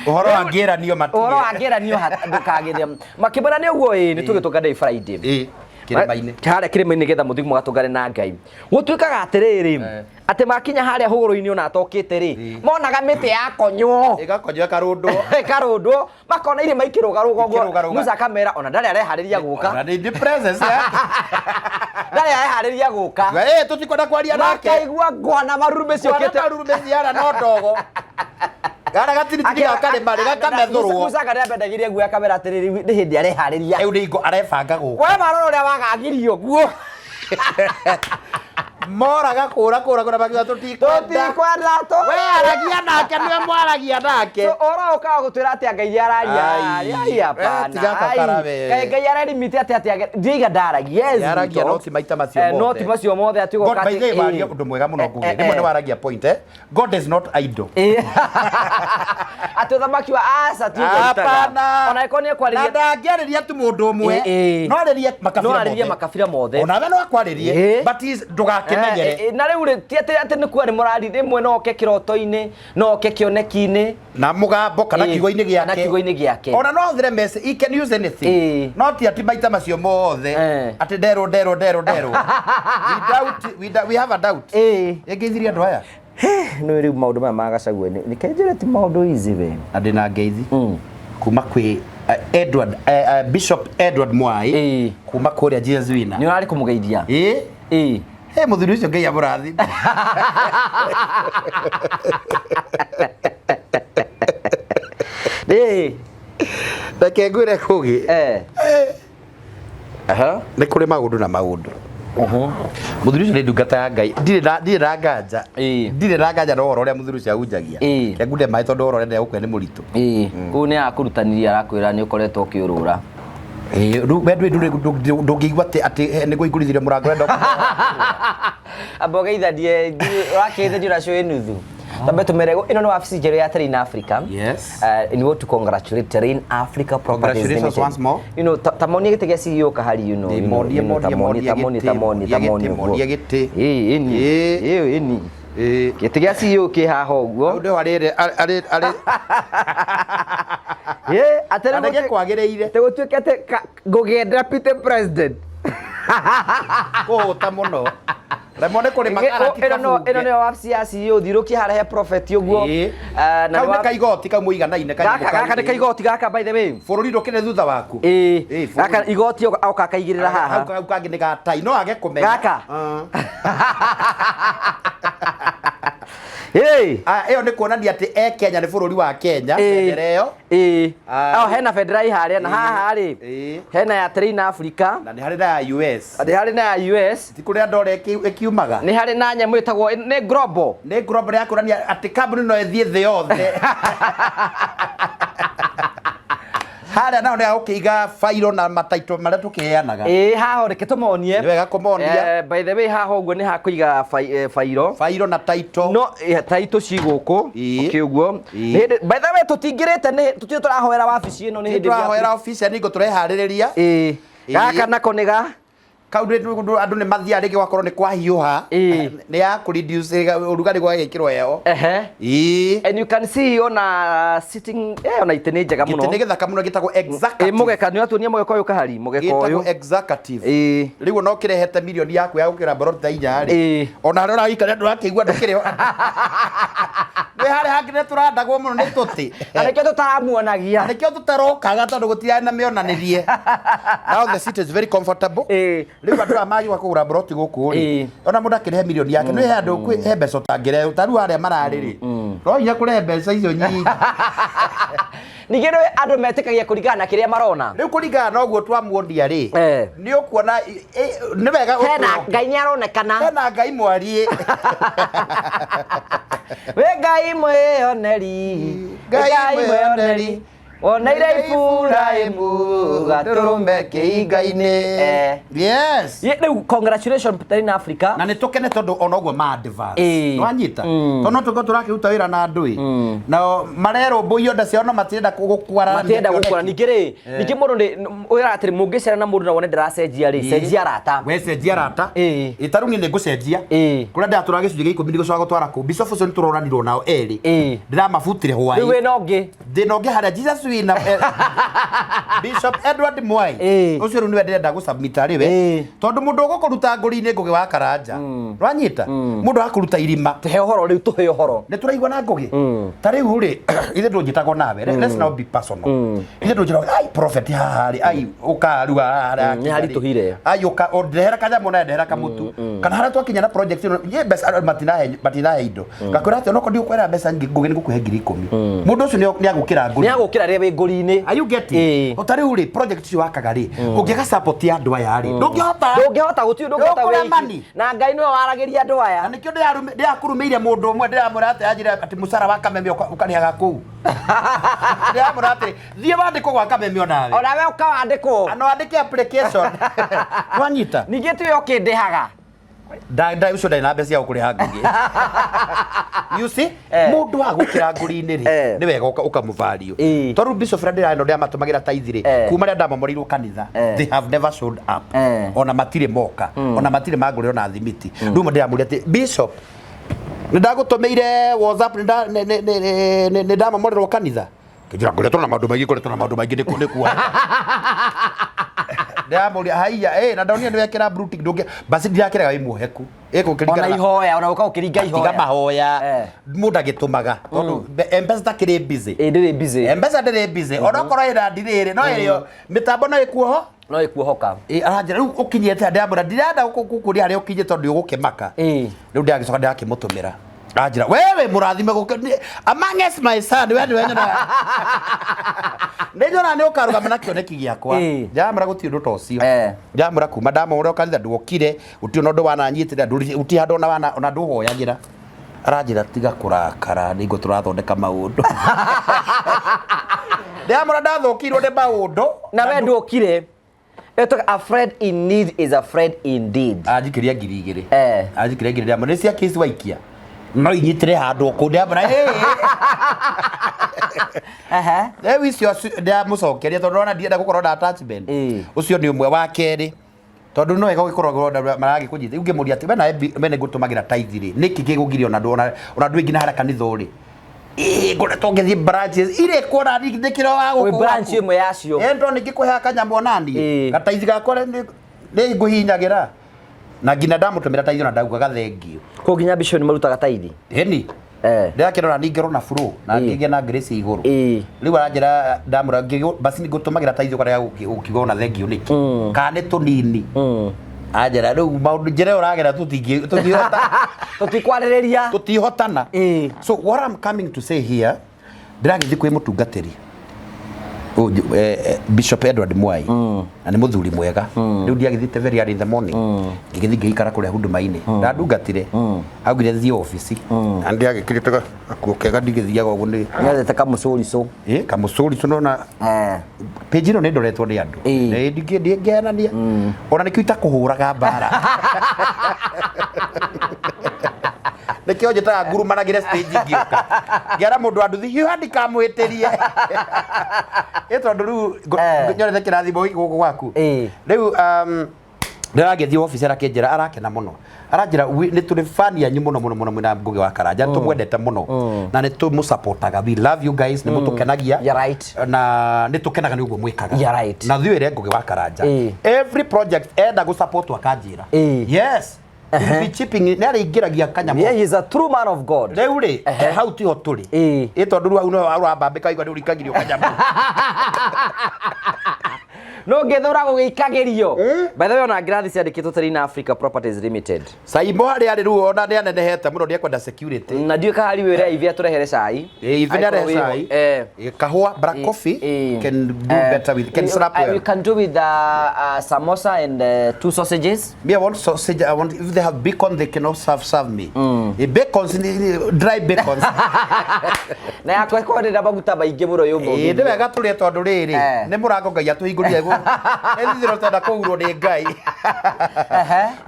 Ũhoro wa ngĩranio matige. Ũhoro wa ngĩranio ndũkagĩre. Makĩmwĩra nĩ ũguo ĩ, nĩ tũgĩtũngane Friday Kĩrĩma-inĩ. Harĩa kĩrĩma-inĩ getha mũthiĩ mũgatũngane na Ngai. Gũtuĩkaga atĩrĩrĩ, atĩ makinya harĩa hũgũrũ-inĩ ona atokĩte rĩ, monaga mĩtĩ yakonywo, Ĩgakonywo ĩkarũndwo. Ĩkarũndwo, makona irĩma ikĩrũgarũga ũguo. Ikĩrũgarũga. Musa akamera ona ndarĩ areharĩria gũka. Ona nĩ presence yake. Ndarĩ areharĩria gũka. Tũtikwenda kwaria nake. Makaigua ngwa na marurume ciũkĩte. Kwana marurume ciara no ndogo. Gara gatiriti gakarĩma rĩ gakamethũrwo. Musa akarĩa ambendagirie guoya, akamera atĩrĩrĩ, nĩ hĩndĩ areharĩria. Rĩu nĩ ingo arebanga gũka. We marora ũrĩa wagagirio guo. Moraga kũra kũra kũra makiuga tũtikwenda. Tũtikwenda We aragia nake, nĩwe mwaragia nake. So oro ũkaga gũtwĩra atĩ Ngai araria. Ai. Ai, hapana. Tiga kakara Ai, we. Ngai arerimite atĩ ndiaiga ndaragia. Yes, Nĩaragia we no talk. ti maita macio No mothe. ti macio mothe atĩ God, ũgoka by the way, atĩ, waria ũndũ mwega mũno Ngugi. Rĩmwe nĩ waragia point, eh? God is not idle. Atĩ ũthamaki wa aca ti ũguo ũrutaga. Hapana. Ona ĩkorwo nĩ Na ekwarĩria ndangĩarĩria tu mũndũ ũmwe. No arĩrie makabira No arĩrie mothe. makabira mothe. Ona we no akwarĩrie, but ndũgakĩmenyere. Na rĩu rĩ, ti atĩ nĩ kuga nĩ mũrari, rĩmwe no oke kĩroto-inĩ, no oke kĩoneki-inĩ. Na mũgambo kana kiugo-inĩ gĩake. Kana kiugo-inĩ gĩake. Ona no ahũthĩre message, he can use anything. No ti atĩ maita macio mothe atĩ nderwo nderwo nderwo nderwo. We doubt, we have a doubt. Ĩngeithirie andũ aya. Nĩ rĩu maũndũ maya ma Gachagua nĩ kenjĩre ti maũndũ easy we. Na ndĩna ngeithi kuma kwĩ Edward, Bishop Edward Mwai kuma kũrĩa Jesus Winner. Nĩ ũrarĩ kũmũgeithia? Ĩ. He mũthuri ũcio, Ngai amũrathime. Reke ngwĩre kũgĩ. Nĩ kũrĩ maũndũ na maũndũ. Mũthuri ũcio nĩ ndungata ya Ngai, ndirĩ na nganja, ndirĩ na nganja na ũhoro ũrĩa mũthuri ũcio ahunjagia. Reke ngunde maĩ tondũ ũhoro ũrĩa ndegũkũhe nĩ mũritũ. Ĩĩ, kũu nĩ akũrutanirie, arakwĩra nĩ ũkoretwo ũkĩũrũra. Ĩĩ, rĩu we ndũngĩigua atĩ nĩ kũhingũrithirie mũrango ũrenda. Amba ũgeithanie, ũrakĩgeithania ũracio ĩ nuthu. Twambe tũmere ĩno nĩ wabici njerũ ya Terrain Africa. Yes. And we want to congratulate Terrain Africa Properties Congratulations Limited. once more. Tamonie gĩtĩ gĩa CEO kahari, Monie, monie, monie tamonie, gĩtĩ, tamonie, monie tamonie gĩtĩ, ũguo. monie gĩtĩ. Ĩĩ, ĩni. Ĩĩ. Ĩĩ, ĩni. Ĩĩ. Gĩtĩ gĩa CEO kĩ haha ũguo. Hau nĩho arĩ arĩ arĩ Ĩĩ, atĩ na rĩu nĩgĩkwagĩrĩire atĩ gũtuĩke atĩ ngũgĩ deputy president. Kũhũta mũno, remwo nĩ kũrĩma karati. Ĩno no ĩno Kabunge. Nĩyo wabici ya CEO, thiũrũkia harĩa he prophet ũguo. Ĩĩ. Eh, na Kau nĩ nĩ kaigoti kau mũiganaine. Gaka gaka nĩ kaigoti gaka, by the way. Bũrũri ndũkĩrĩ thutha waku. Ĩĩ. Ĩĩ, bũrũri. Gaka igoti oka akaigĩrĩra Hau haha. kau kangĩ nĩ ga tai no age kũmenya. Gaka? Ah. Ĩĩ. Ah, ĩyo nĩ kuonania atĩ e Kenya, nĩ bũrũri wa Kenya bendera ĩyo. Ĩĩ. Ah. Oh, hena bendera ĩ harĩa na Ĩĩ. haha rĩ. Ĩĩ. Hena ya Terrain Africa. Na nĩ harĩ na ya US. Nĩ harĩ na ya US. Ti kũrĩa ndora ĩkiumaga. Nĩ harĩ na nyamũ ĩtagwo nĩ global. Nĩ global ya kuonania atĩ kambuni no ĩthiĩ thĩ yothe. Harĩa naho nĩ gũkĩiga bairo na mataito marĩa tũkĩheanaga. Ĩĩ, haha reke tũmonie. Nĩ wega kũmonia. Eh, by the way, haha ũguo nĩ hakũiga bairo. Bairo na taito. No taito ci gũkũ. Ĩĩ. Okay, ũguo. Ĩĩ. Nĩ hĩndĩ, by the way, tũtingĩrĩte nĩ tũtirĩ tũrahoera wabici ĩno nĩ hĩndĩ. Tũrahoera ofici ningo tũreharĩrĩria. Ĩĩ. Ĩĩ. Gaka nako nĩ ga Kau andũ nĩ mathiaga rĩngĩ gwakorwo nĩ kwahiũha. Ĩĩ. Nĩ ya kũ reduce ũrugarĩ gwagĩkĩrwo heho. Ĩĩ. And you can see ona sitting ona itĩ nĩ njega mũno. Gĩtĩ nĩ gĩthaka mũno gĩtagwo Ĩĩ, executive. mũgeka nĩ watuonia mũgeka ũyũ kahari, mũgeka Gĩtagwo ũyũ. executive. Ĩĩ. Rĩu ona ũkĩrehete mirioni yaku ya gũkĩra mboroti ta inya rĩ, Ĩĩ. ona harĩa ũraikara ndũrakĩigua ndũkĩrĩ ho. Nĩ harĩa hangĩ nĩ tũrandagwo mũno nĩ tũtĩ. Na nĩkĩo tũtaramuonagia. Na nĩkĩo tũtarokaga tondũ gũtirarĩ na mĩonanĩrie. Now the seat is very comfortable. Ĩĩ. Rĩu andũ aya magĩũka kũgũra mboroti gũkũ rĩ, Ĩĩ. ona mũndũ akĩrehe mirioni yake nĩ he andũ kwĩ he mbeca ũtangĩrehe ta rĩu arĩa mararĩ rĩ, no hinya kũrehe mbeca icio nyingĩ. Ningĩ nĩ andũ metĩkagia kũringana na kĩrĩa marona. Rĩu kũringana na ũguo twamuonia rĩ, nĩ ũkuona nĩ wega Hena ũtũũro. Ngai nĩ aronekana. Hena Ngai mwariĩ. Wĩ Ngai mwĩoneri. Ngai mwĩoneri. Woneire Iburahĩmu gatũrũme kĩhinga-inĩ. Yes. Rĩu congratulations Terrain Africa. Na nä tå kene tondå ona å guo ma advance. Ĩĩ. Nwanyita tondå no tå tå rakä ruta wä ra na andå ä nao marerå mbå io nda ciao no matirenda gå kwara. Matirenda gũkũra. Ningĩ rĩ, ningĩ mũndũ nĩ wĩra atĩrĩ, mũngĩcera na mũndũ na wone ndĩracenjia rĩ, cenjia arata. We cenjia arata. Ĩĩ. Ĩ, ta rĩu niĩ nĩ ngũcenjia. Ĩĩ. Kũrĩa ndĩratũra gĩcunjĩ gĩa 10 nĩ gũcoka gũtwara kũu bishop ũcio nĩ tũroranirwo nao erĩ. Ĩĩ. Ndĩramabutire Rĩu hwaĩ. wĩna ũngĩ. Thĩna ũngĩ harĩa Jesus wina Bishop Edward Mwai. Ĩĩ. Ũcio rĩu nĩwe ndĩrenda gũsubmit arĩ we, Ĩĩ. tondũ mũndũ ũgũkũruta ngũri-inĩ Ngũgĩ wa Karanja, rwanyita mũndũ akũruta irima. Tũhe ũhoro rĩu, tũhe ũhoro. Nĩ tũraigua na Ngũgĩ ta rĩu rĩ, ithe ndũnjĩtagwo nawe. Let's now be personal. Ithe ndũnjĩtagwo ai prophet haha rĩ, ai ũka rĩu haha harĩa. Nĩ haritũhire. Ai ũka ndehera kanyamũ na ndehera kamũtu kana harĩa twakinya na project ĩno nye mbeca andũ matinahe indo, ngakwĩra atĩ onokorwo ndigũkwĩra mbeca nyingĩ, Ngũgĩ, nĩ ngũkũhe 10,000, mũndũ ũcio nĩ agũkĩra ngũri. Nĩ agũkĩra rĩrĩa wĩ ngũri-inĩ. Are you getting? Ĩĩ. O ta rĩu rĩ, project icio wakaga rĩ, ũngĩaga support ya andũ aya rĩ, ndũngĩhota. Ndũngĩhota, gũtirĩ ndũngĩhota Ndũkũrĩa wĩ money. iki. Na Ngai nĩwe waragĩria andũ Na aya. nĩkĩo ndĩrakũrumĩire mũndũ ũmwe, ndĩramwĩra atĩ anjĩra atĩ mũcara wa kameme ũkarĩhaga kũu. Ndĩramwĩra atĩrĩ, thiĩ wandĩkwo gwa kameme onawe. Onawe ũkawandĩkwo. Ano andĩke application. Wanyita? Ningĩ tiwe ũkĩndĩhaga. Nda ũcio ndarĩ na mbeca cia gũkũrĩha, Ngũgĩ. You see, mũndũ wa gũkĩra ngũri-inĩ rĩ, nĩ wega ũkamũvalue. Tondũ Bishop Fred ndĩrano ndĩramatũmagĩra taithi rĩ, kuma rĩrĩa ndamomoreirwo kanitha, they have never showed up. Ona matirĩ moka, ona matirĩ mangũrĩra ona thimiti. Rĩu ndĩramũria atĩ Bishop, nĩ ndagũtũmĩire WhatsApp, nĩ ndamomorerwo kanitha. Kĩnjĩra ngoretwo na maũndũ maingĩ, ngoretwo na maũndũ maingĩ nĩ kuoya. Ndĩramũria haiya, na ndonire nĩ wekĩra blue tick, ndũngĩ basi ndirakĩrega wĩ muoheku. Ĩkũkĩringana Ona ihoya, ona ũka ũkĩringa tiga ihoya. Mahoya mũndũ agĩtũmaga tondũ M-Pesa takĩrĩ busy. Ĩĩ, ndĩrĩ busy. M-Pesa ndĩrĩ busy onokorwo ĩna ndirĩrĩ no ĩrĩo mĩtambo no ĩkuoho. No ĩkuohoka. Ĩ, aranjĩra rĩu ũkinyĩte, ndĩramwĩra ndirenda gũkũria harĩa ũkinyĩte tondũ ũgũkĩmaka. Rĩu ndĩragĩcoka ndĩrakĩmũtũmĩra, anjĩra wewe mũrathime among us my son, we nĩwe nyonaga, nĩ nyonaga nĩ ũkarũgama na kĩoneki gĩakwa. Ndĩramwĩra gũtirĩ ũndũ ta ũcio. Ndĩramwĩra kuma ndamũhũra kanitha ndwokire, gũtirĩ ona ũndũ wananyitĩrĩra, gũtirĩ handũ ona wana ona ndũhoyagĩra. Aranjĩra tiga kũrakara, nĩguo tũrathondeka maũndũ. Ndĩramwĩra ndathũkirwo nĩ maũndũ. Na we ndũkire. Ĩtũka, a friend in need is a friend indeed. Anjikĩria 2,000. Anjikĩria 2,000, ndĩramwĩra nĩ cia kĩci waikia. No inyitĩre handũ kũ ndĩramwĩra Rĩu icio ndĩramũcokeria tondũ ona ndienda gũkorwo na attachment. Ũcio nĩ ũmwe wa kerĩ. Tondũ no wega ũgĩkorwo maragĩkũnyita. Rĩu ngĩmũria atĩ we nawe we nĩ ngũtũmagĩra tithe rĩ, nĩkĩ gĩkũgiria ona ona ona ndũĩ nginya harĩa kanitha ũrĩ? Ĩĩ ngoretwo ngĩthiĩ branches irĩkũ ona nĩkĩro wa Wĩ gũkũ branch gwaku? ĩmwe yacio. Ĩ ndona ingĩkũheaga kanyamũ onaniĩ. Gataithi gakwa nĩ ngũhihinyagĩra. Na nginya ndamũtũmĩra tithe ona ndaugaga thengiũ. Kũu nginya bishop nĩ marutaga tithe. Ĩni. Ndĩrakĩrora ningĩ na flow na ngĩgĩa na grace igũrũ. Rĩu aranjĩra ndamũra basi ngũtũmagĩra tithe ũkarega gũkiuga ona thengiũ nĩkĩ. Kana nĩ tũnini. Anjĩra rĩu maũndũ njĩra ĩyo ũragera tũtingĩhota. Tũtikwarĩrĩria. Tũtihotana. So what I'm coming to say here, ndĩragĩthiĩ kwĩ mũtungatĩri Bishop Edward Mwai na nĩ mũthuri mwega. Rĩu ndiagĩthiĩte very early in the morning, ngĩgĩthiĩ ngĩikara kũrĩa huduma-inĩ ndandungatire, augire thiĩ obici na ndiagĩkĩrĩte gakuo kega, ndigĩthiaga ũguo nĩ Nĩendete kamũcũricũ. Ĩ kamũcũricũ nona page ĩno nĩ ndoretwo nĩ andũ. Ndingĩenania ona nĩkĩo itakũhũraga mbara, nĩkĩo njĩtaga ngurumanagĩre stage ngĩũka ngĩara mũndũ wa nduthi hiũha ndikamwĩtĩrie ĩ tondũ rĩu nyonete kĩrathimo gĩkĩ gũkũ gwaku. Rĩu ndĩragĩthiĩ obici, arakĩnjĩra arakena mũno, aranjĩra, "We- nĩ tũrĩ fan yanyu mũno mũno mũno mwĩna Ngũgĩ wa Karanja, nĩ tũmwendete mũno na nĩ tũmũsupportaga. We love you guys, nĩ mũtũkenagia You're right. na nĩ tũkenaga nĩ ũguo mwĩkaga." You're right. Na thiĩ wĩre Ngũgĩ wa Karanja every project enda gũsupport akanjĩra. Yes. He'll be chipping, nĩ arĩingĩragia kanyamũ. Yeah, he is a true man of God. Rĩu rĩ, hau tiho tũrĩ. Ĩ tondũ rĩu hau no ũrambambĩka waigua nĩ ũrikagĩrio kanyamũ. No ngĩthũra gũgĩikagĩrio. By the way, ona ngirathi ciandĩkĩtwo Terrain Africa Properties Limited. Saimo harĩa arĩ rĩu ona nĩ anenehete mũno, nĩ ekwenda security. Na ndiũĩ kana harĩ wĩra Ivy atũrehere cai. Ĩ, Ivy nĩ arehe Angĩkorwo wĩho. cai. Ĩ, kahũa, black coffee can do better with, can slap well. We can do with samosa and two sausages. Me, I want sausage. I want, if they have bacon, they cannot serve me. Bacons, dry bacons. Na yakwa ĩkorwo ndĩna maguta maingĩ mũno yũmũ. Ĩ, nĩ wega tũrĩe tondũ rĩrĩ nĩ mũrango Ngai atũhingũrire nĩ thithiro tenda kũgurwo nĩ Ngai.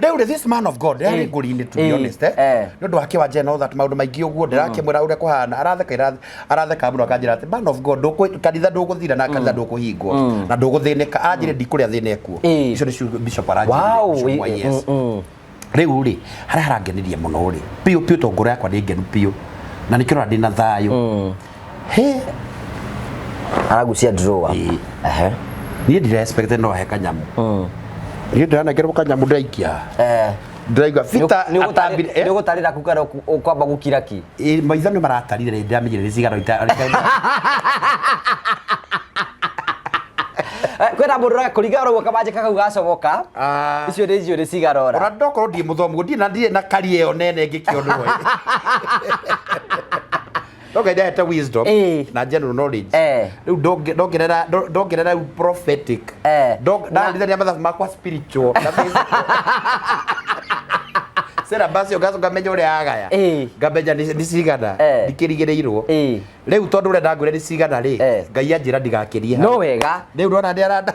Rĩu rĩ, this man of God yarĩ ngũri-inĩ, to be honest, nĩ ũndũ wa kĩwanja and all that, maũndũ maingĩ ũguo ndĩrakĩmwĩra ũrĩa kũhana, aratheka aratheka mũno, akanjĩra atĩ, "Man of God, kanitha ndũgũthira na kanitha ndũkũhingwo na ndũgũthĩnĩka." Aranjĩre ndikũrĩa thĩna ekuo. Icio nĩcio bishop aranjĩrire. Bishop Mwai, yes. Rĩu rĩ, harĩa harangenirie mũno rĩ, biũ biũ, to ngoro yakwa nĩ ngenu biũ na nĩkĩo ũrona ndĩna thayũ he. Aragucia drawer. Niĩ ndira expect no he kanyamũ, niĩ ndĩranengerwo kanyamũ, ndĩraikia, ndĩraigua Peter atambire Nĩ ũgũtarĩra ku kana ũkwamba gũkira ki? Ĩ, maitho nĩ maratarire rĩ, ndĩramenyire nĩ cigana Kwĩna mũndũ ũreka kũringana na ũguo kamanjĩka kau gacomoka. Icio nĩ icio nĩ cigana ona ũna. Ndokorwo ndirĩ mũthomu, ndirĩ na ndirĩ na career ĩyo nene ngĩkĩonwo ĩ. No Ngai ndahete wisdom na general knowledge. Rĩu ndongerera ndongerera rĩu prophetic. Ndarithania mathabu makwa spiritual na physical. Syllabus ĩyo ngacoka ngamenya ũrĩa agaya. Ngamenya nĩ cigana. Ndikĩrigĩrĩirwo. Rĩu tondũ ũrĩa ndangwĩra nĩ cigana rĩ, Ngai anjĩra ndigakĩrie hau. No wega. Rĩu ndona nĩ aranda.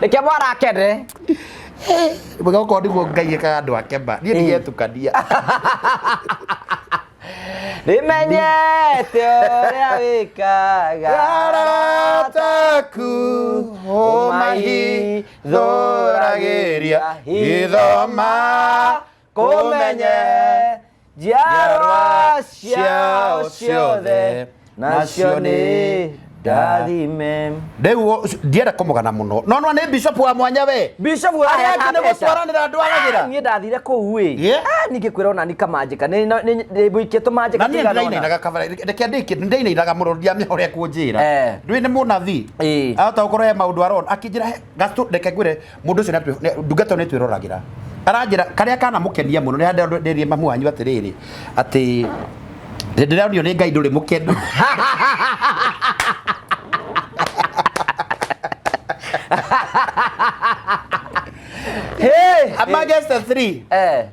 Reke mwarakene. Mwega okorwo nĩguo Ngai ekaga andũ ake ma. Niĩ ndigetukania. Rĩmenyete ũrĩa wĩkaga. Arataku ũmahithũragĩria ithoma kũmenye njiarwa ciao ciothe nacio nĩ ndathime. Rĩu ndienda kũmũgana mũno no no nĩ bishop wa mwanya we. Bishop Arĩa angĩ nĩ gũtwaranĩra andũ agagĩra. Niĩ ndathire kũu ĩ. Ningĩ kwĩra ona ni kamanjĩka nĩ mũikie tũmanjĩka Na niĩ tũigana ũna. ndĩrainainaga kabara, reke ndĩkie, ndĩrainainaga mũno, ndiamenya ũrĩa kũnjĩra. Ndũĩ nĩ mũnabii ahota gũkorwo he maũndũ arona akĩnjĩra, "Gatũ, reke ngwĩre mũndũ ũcio ndungata ĩyo nĩ twĩroragĩra." Aranjĩra karĩa kanamũkenia mũno nĩ harĩa ndĩrie mamu wanyu atĩrĩrĩ, atĩ ndĩronio nĩ Ngai ndũrĩ mũkenu. Hey! Amongst the three.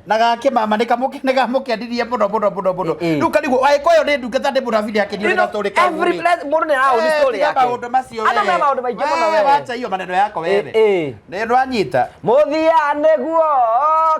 Na gake mama nĩ kamũkenirie mũno mũno mũno mũno. Rĩu karigwo agĩkũyũ nĩ ndungata nĩ mũnabii nĩ akenio You nĩ know, gatũrĩ kau every rĩ. place mũndũ nĩ araũni story Tiga yake. maũndũ macio Andũ we. me maũndũ maingĩ mũno We, we. wacha hiyo maneno yako wewe. Nĩ ndwanyita. Mũthia nĩguo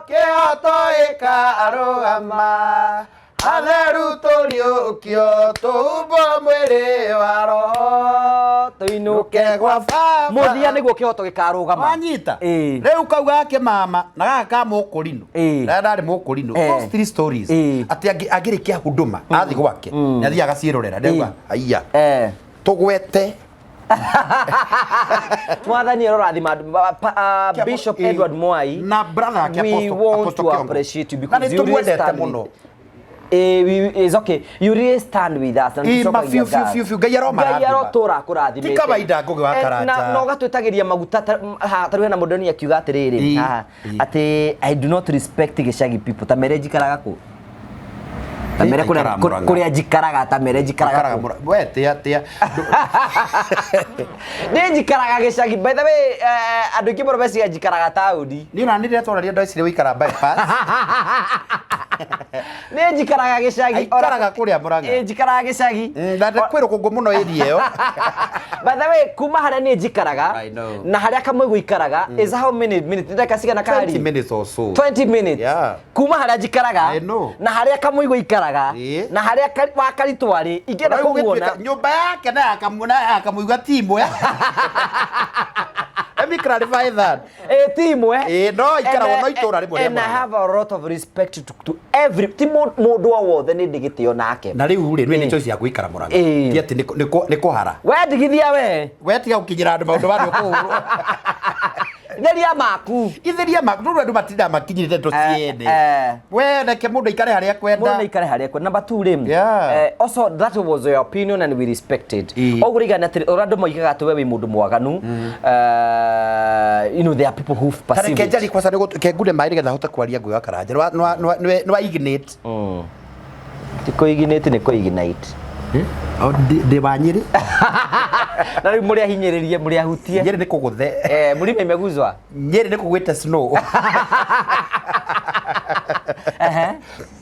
Kĩhoto ĩkarũgama atheru tũriũkio tũhumbwo mwĩrĩ wa roho tũinũke gwa baba. Mũthia nĩguo kĩhoto gĩkarũgama. Wanyita. Ĩĩ. Rĩu kau gake mama na gaka ka mũkũrinũ. Ĩĩ. Na ndarĩ mũkũrinũ. Those three stories. Ĩĩ. Atĩ angĩrĩkia huduma athi gwake nĩ athiaga agaciĩrorera ndauga aiya tũgwete. Mwathani arorathima Bishop Edward Mwai na brother yake we want Apostle to Kiongo. appreciate you Na because nĩ you really tũmwendete stand mũno. with, it's okay. You really stand with us and Ĩ, ma tũcokagia biũ, biũ, ngatho. biũ, biũ. Ngai aromarathima. Ngai arotũra akũrathimĩte. Ti kawaida Ngũgĩ wa Karanja. Na ũgatwĩtagĩria maguta ta rĩu hena mũndũ ni akiuga atĩrĩrĩ haha, atĩ I do not respect gĩcagi people ta mere njikaraga kũ ta mere Aikaraga Mũrang'a. kũrĩa njikaraga ta mere njikaraga Aikaraga kũ We tia tia. Nĩ njikaraga gĩcagi. By the way, andũ aingĩ mũno meciria njikaraga taũni. Niĩ ona nĩ ndĩretwararia ndecire gũikara bypass. Nĩ njikaraga gĩcagi. Aikaraga kũrĩa Mũrang'a. Ĩ, njikaraga gĩcagi. Na kwĩ rũkũngũ mũno area ĩyo. By the way, kuma harĩa niĩ njikaraga I know. na harĩa Kamũigũ ikaraga is how many minutes? Nĩ ndagĩka cigana 20 kari? minutes or so. 20 minutes. Yeah. Kuma harĩa njikaraga I know. na harĩa Kamũigũ ikaraga Ĩĩ. na harĩa wa Karitũ arĩ ingĩenda Rĩu kũmuona. gũgĩtuĩka nyũmba yake na ya Kamũigũ ti imwe. Let me clarify that. Ĩ, ti imwe. Ĩ, no ikaragwo And, no itũra rĩmwe rĩa and I Mũrang'a. have a lot of respect to every ti mũndũ o wothe nĩ ndĩ gĩtĩo nake. Na rĩu rĩ, nĩ Ĩ. choice ya gũikara Mũrang'a. Ĩ. Ti atĩ nĩ kũhara. We ndigithia we. We tiga gũkinyĩra andũ maũndũ marĩa ũkũhũrwo. Theria maku. Itheria maku rĩu andũ matindaga makinyĩrĩte ndeto ciene. We reke mũndũ aikare harĩa Mũndũ akwenda. nĩ aikare harĩa akwenda. Number 2 rĩ. Yeah. Also that was your opinion and we respect it. Ĩ. Ũguo rĩigana atĩrĩ, ũrĩa andũ moigaga atĩ we wĩ mũndũ mwaganu. You know there are people who perceive Tareke it. njari kwaca nĩ ngune maĩ nĩgetha hote kwaria Ngũgĩ wa Karanja. Nĩ wa ignite. Ti kũ-ignite nĩ kũ-ignite. O, ndĩ wa Nyĩrĩ. Na rĩu mũrĩ ahinyĩrĩrie, mũrĩ ahutie. Nyĩrĩ nĩ kũgũthe. Mlima imeguzwa. Nyĩrĩ nĩ kũgwĩte snow.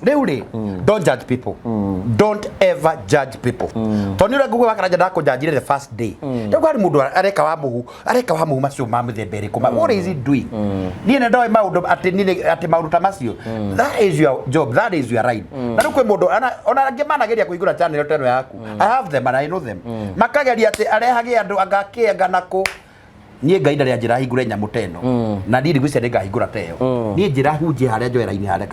Rĩu rĩ, don't judge people. Don't ever judge people. Tondũ nĩ ũrĩa Ngũgĩ wa Karanja ndakũnjanjire the first day. Rĩu harĩ mũndũ areka wa mũhu, areka wa mũhu macio ma mĩthemba ĩrĩkũ. What is he doing? Niĩ nĩ ndoĩ maũndũ atĩ niĩ atĩ maũndũ ta macio. That is your job, that is your right. Na rĩu kwĩ mũndũ ona angĩ manageria kũhingũra channel ta ĩno yaku. I have them and I know them. Makageria atĩ arehage andũ anga kĩ anga nakũ. Niĩ Ngai ndarĩ anjĩra hingũre nyamũ ta ĩno. Na niĩ ndigwĩciria nĩngahingũra ta ĩyo. Niĩ njĩra hunjie harĩa njohera-inĩ harĩa.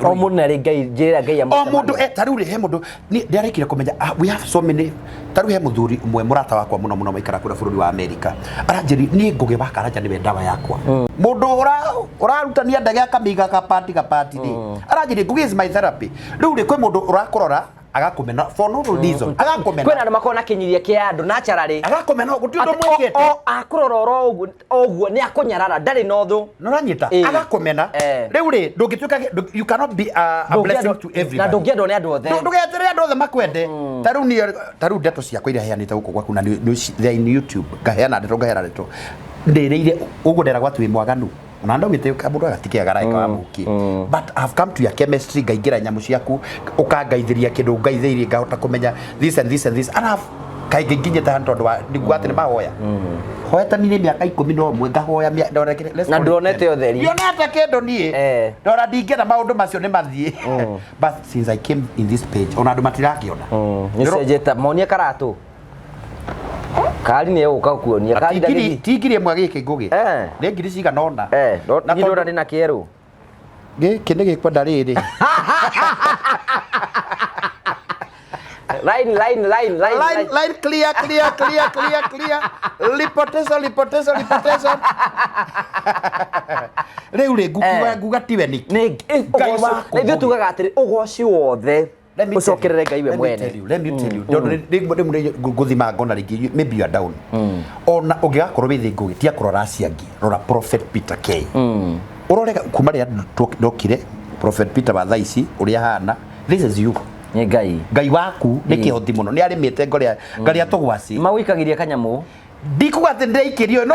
O mũndũ nĩ arĩ Ngai, njĩra Ngai O mũndũ ta rĩu rĩ, he mũndũ niĩ ndĩarĩkire kũmenya, we have so many. Ta rĩu he mũthuri ũmwe mũrata wakwa mũno mũno maikara kũrĩa bũrũri wa Amerika. Aranjĩrire niĩ Ngũgĩ wa Karanja nĩwe ndawa yakwa. Mũndũ ũrarutania ndege akamĩiga kapati kapati rĩ. Aranjĩrire Ngũgĩ is my therapy. Rĩu rĩ, kwĩ mũndũ ũrakũrora agakũmena for no reason. Agakũmena. Kwĩna andũ makoragwo na kĩnyiria kĩa andũ naturally. Agakũmena gũtirĩ ũndũ Atĩ mwĩkĩte. akũrora oro ũguo, ũguo nĩ akũnyarara, ndarĩ na ũthũ. Nĩ ũranyita? Agakũmena. Rĩu rĩ, ndũngĩtuĩka you cannot be a blessing to everybody. Na ndũngĩendwo nĩ andũ othe. Ndũgeterere andũ othe makwende. Ta rĩu niĩ, ta rĩu ndeto ciakwa iria heanĩte gũkũ gwaku na they are in YouTube. Ngaheana ndeto, ngaheana ndeto. Ndĩrĩire ũguo nderagwo atĩ wĩ mwaganu. Na ndaugĩte mũndũ agatikĩaga araika wa mũki. But I've come to your chemistry, ngaingĩra nyamũ ciaku, ũkangaithĩria kĩndũ ngaithĩirie, ngahota kũmenya this and this and this. And I've kaingĩ nginyĩte handũ tondũ wa nĩguo atĩ nĩ mahoya. Hoete niĩ mĩaka 11 ngahoya ndona kĩrĩa, let's Na call it nduonete ten. ũtheri. Ndionete kĩndũ niĩ. Ndona ndingĩenda maũndũ macio nĩ mathiĩ. But since I came in this page, ona andũ matirakĩona. Nĩ cenjete, monie karatũ. Kari nĩ egũka kuonia. Kari Ti ndagĩthiĩ. ngiri ĩmwe gĩkĩ Ngũgĩ. Nĩ ngiri cigana ũna. No, Na niĩ tondũ ndona ndĩ na kĩerũ. Gĩkĩ nĩ gĩkwenda rĩrĩ. Line, line, line, line, Line, line. line, clear, clear, clear, clear, clear. Lipoteso, lipoteso, lipoteso. Rĩu rĩ, nguga tiwe nĩkĩ? Nĩ, Ngai ũgoci, waku na ithuĩ Ngũgĩ. tugaga atĩrĩ, ũgoci wothe Let me tell you. ũcokerere Ngai we Let me mwene. tell you, let me tell you. Tondũ rĩmwe nĩ ngũthima ngona rĩngĩ, maybe you are down. Ona ũngĩgakorwo wĩ thĩ Ngũgĩ, tiga kũrora acio angĩ, rora Prophet Peter K. Ũrore kuma rĩrĩa ndokire, Prophet Peter wa thaa ici, ũrĩa ahana, this is you. Nĩ Ngai. Ngai waku nĩ kĩhoti mũno, nĩ arĩmĩte ngarĩa tũgwaci. Magũikagĩria kanyamũ. Ndikuga atĩ ndĩraikĩrio, no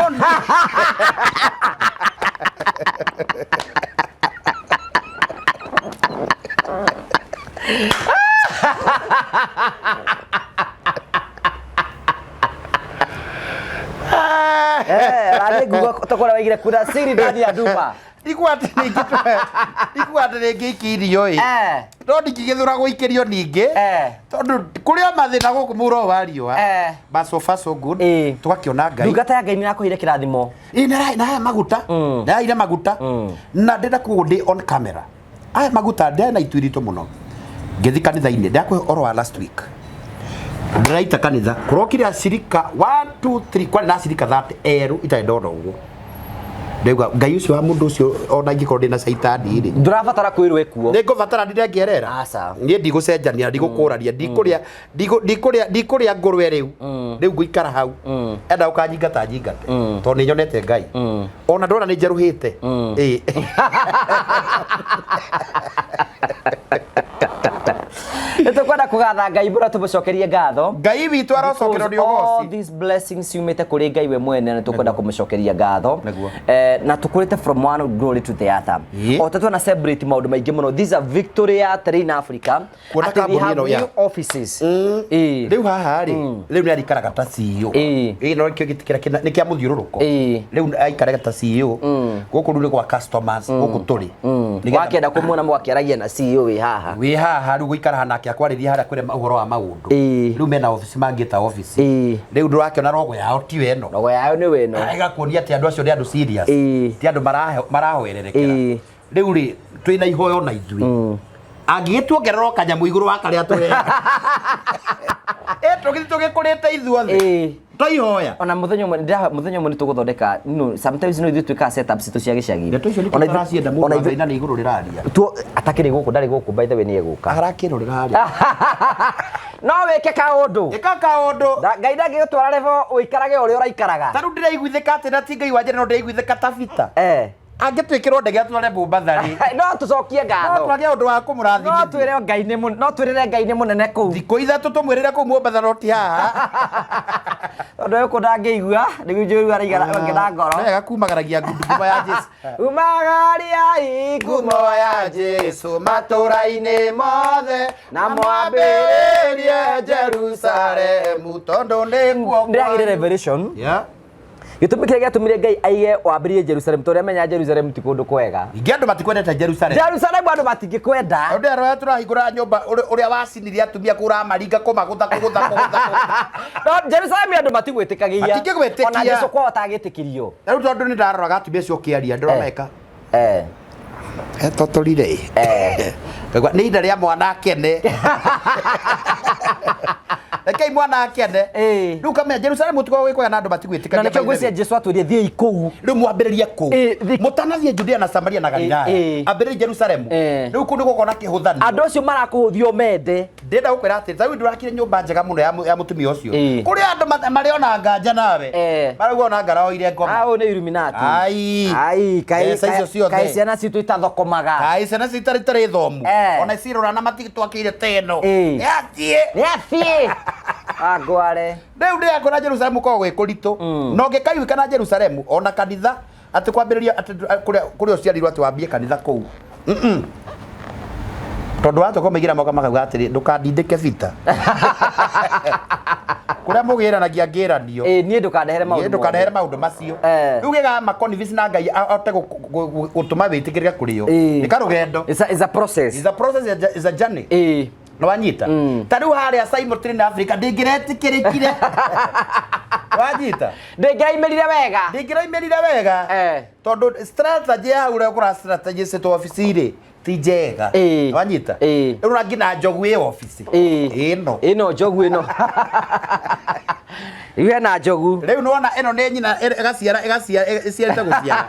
Eh, rani nguga tokora waigire kuna siri ndani ya nduma. Ndikuga atĩ rĩngĩ ndikuga atĩ rĩngĩ ikirio ĩ. Eh. No ndingĩgĩthũra gũikĩrio ningĩ. Eh. Tondũ kũrĩ o mathĩna gũkũ mũhuro wa riũa. Eh. But so far so good. Ĩ. Tũgakĩona Ngai. Ndungata ya Ngai nĩ yakũheire kĩrathimo. Ĩ, na haya maguta. Na yaire maguta. Na ndĩrenda kuga ndĩ on camera. Aya maguta ndĩarĩ na itu iritũ mũno. Ngĩthiĩ kanitha-inĩ ndakũhe ũhoro wa last week. Ndĩraita kanitha kũrokire acirika 1 2 3 kwarĩ na acirika 30 erũ itarĩ ndona ũguo. Ndaigua Ngai ũcio wa mũndũ ũcio ona ingĩkorwo ndĩ na caitani rĩ Ndũrabatara kwĩrwo ekuo. nĩ ngũbatara ndinengerera. Aca. Niĩ ndigũcenjania, ndigũkũrania, ndikũrĩa ndikũrĩa ndikũrĩa ngũrwe rĩu. Rĩu ngũikara hau. Enda ũkanyingata nyingate. Tondũ nĩ nyonete Ngai. Ona ndona nĩ njerũhĩte. Ĩ. Nĩ tũkwenda kũgatha Ngai mũno tũmũcokerie ngatho. Ngai witũ arocokerwo nĩ Because all ũgoci. these blessings ciumĩte kũrĩ Ngai we mwene na tũkwenda kũmũcokeria ngatho. Nĩguo. Eh, na tũkũrĩte from one glory to the other. Ĩ. O ta celebrate maũndũ maingĩ mũno. This is a victory ya Terrain Africa. Kuona Atĩ they kambuni have ĩno ya- new offices. Ĩ. Rĩu haha rĩ, rĩu nĩ arikaraga ta CEO. Ĩ. Ĩ, no kĩo gĩtĩ kĩrĩa nĩ kĩa mũthiũrũrũko. Ĩ. Rĩu aikaraga ta CEO. Gũkũ rĩu nĩ gwa customers, gũkũ tũrĩ. Nĩgetha- Wakĩenda kũmuona mũgakĩaragia na CEO wĩ haha. wĩ haha rĩu gũikara nake akwarĩria harĩa kwĩre ũhoro wa maũndũ. Ĩ. Rĩu mena obici mangĩta obici. Ĩ. Rĩu ndũrakĩona rogo yao tiyo ĩno. Rogo yayo nĩ wĩno. Ĩgakuonia atĩ andũ acio nĩ andũ serious. Ĩ. Ti andũ marahoererekera. Ĩ. Rĩu rĩ twĩna ihoyo na ithuĩ. Angĩgĩtuongerera o kanyamũ igũrũ wa karĩa tũreka. Ĩ tũgĩthiĩ tũgĩkũrĩte ithuothe. Ĩ. Twaihoya. Ona mũthenya ũmwe mũthenya ũmwe nĩ tũgũthondeka no sometimes no ithuĩ twĩkaga setups citũ cia gĩcagi. Ndeto icio nĩkĩo Ona ithuĩ- tũracienda mũndũ ona wa ithuĩ- Ngai na nĩ igũrũ rĩraria. Atakĩrĩ gũkũ ndarĩ gũkũ by the way nĩ egũka. Arakĩrorera harĩa. No wĩke kaũndũ. Ĩka kaũndũ. Ngai ndangĩgũtwara level ũikarage ũrĩa ũraikaraga. Ta rĩu ndĩraiguithĩka atĩ na ti Ngai wa njĩra no ndĩraiguithĩka ta Bita. Eh. Angĩtwĩkĩrwo ndege atware Mombatha rĩ. No tũcokie No ngatho. twage ũndũ wa No kũmũrathimithia. twĩre Ngai nĩ mũnene, no twĩrĩre Ngai nĩ mũnene kũu. Thikũ ithatũ tũmwĩrĩre kũu Mombatha no ti haha. Tondũ gũkũ ndangĩigua, nĩguo njũru araigara na ngoro. Wega kumagaragia ngumo ya Jesu. Umagariai Ngumo ya Jesu matũra-inĩ mothe Na mwambĩrĩrie Jerusalemu tondũ nĩkuo Ndĩragĩire revelation. Yeah. Gĩtũmi kĩrĩa gĩatũmire Ngai aige wambĩrĩrie Jerusalem tondũ amenya Jerusalem ti kũndũ kwega. Ningĩ andũ matikwendete Jerusalem. Jerusalem andũ matingĩkwenda. Ũndũ ũrĩa tũrahingũra nyũmba ũrĩa wacinirie atumia kũramaringa kũmagũtha kũgũtha kũgũtha. No Jerusalem andũ matigwĩtĩkagia. Matingĩgwĩtĩkia. Ona Jesu kwao atagĩtĩkirio. Na rĩu tondũ nĩ ndaroraga atumia acio ũkĩaria ndĩrona eka. Eh. Etotorire. Ngaigua nĩ ihinda rĩa mwana akene. Rekei mwana akene. Ĩ. Rĩu kamenya Jerusalem gũtikoragwo gwĩ kwega na andũ Na matigwĩtĩkagia. nĩkĩo ngwĩciria Jesu atwĩrire thiĩi kũu. Rĩu mwambĩrĩrie kũu. Ĩ, Mũtanathiĩ Judea na Samaria na Galilaya. Ĩ. Ambĩrĩrie Jerusalemu. Ĩ. Rĩu kũu nĩ gũkorwo na kĩhũthanio. Andũ acio marakũhũthia ũmende. Ndĩrenda gũkwĩra atĩrĩ, ta rĩu ndũrakire nyũmba njega mũno ya mũtumia ũcio. Ĩ. Kũrĩ andũ marĩona nganja nawe. Eh. Marauga ona ngara oire ngoma. Ah, ũyũ nĩ Illuminati. Ai. Ai, kaĩ Mbeca icio ciothe. kaĩ ciana citũ itathokomaga. Ai ciana citarĩ tarĩ thomu. Eh. Ona cirora na matigĩtwakĩire ta ĩno. Ĩ. Yathiĩ. Nĩ athiĩ. Angware. Rĩu ndĩrakora Jerusalemu koragwo gwĩ kũritũ. Na ũngĩkaiguĩka Jerusalemu ona kanitha atĩ kwambĩrĩria atĩ kũrĩa kũrĩa ũciarirwo atĩ wambie kanitha kũu. Tondũ watua kũmĩigĩra moka makauga atĩrĩ ndũkandindĩke bita. Kũrĩa mũgĩranagia ngĩranio. Ĩ niĩ ndũkandehere maũndũ. Niĩ ndũkanehere maũndũ macio. Eh. Rĩu gĩga convince na Ngai ahote gũtũma wĩtĩkĩrĩke kũrĩ o. Ĩ. Nĩ karũgendo. It's a process. It's a process, it's a journey. Ĩ. Nĩwanyita? Ta rĩu harĩa Simon Train Africa ndĩngĩretĩkĩrĩkire. Wanyita? Ndĩngĩraimĩrire wega. Ndĩngĩraimĩrire wega. Eh. Tondũ strategy ya hau ũrĩa ũkũra strategy citũ obici rĩ ti njega. Ĩ. Wanyita? Ĩ. Rĩu na nginya njogu ĩ obici. Ĩ. Ĩno. Ĩno njogu ĩno. Rĩu hena njogu. Rĩu nĩwona ĩno nĩ nyina ĩgaciara ĩgaciara ĩciarĩte gũciara.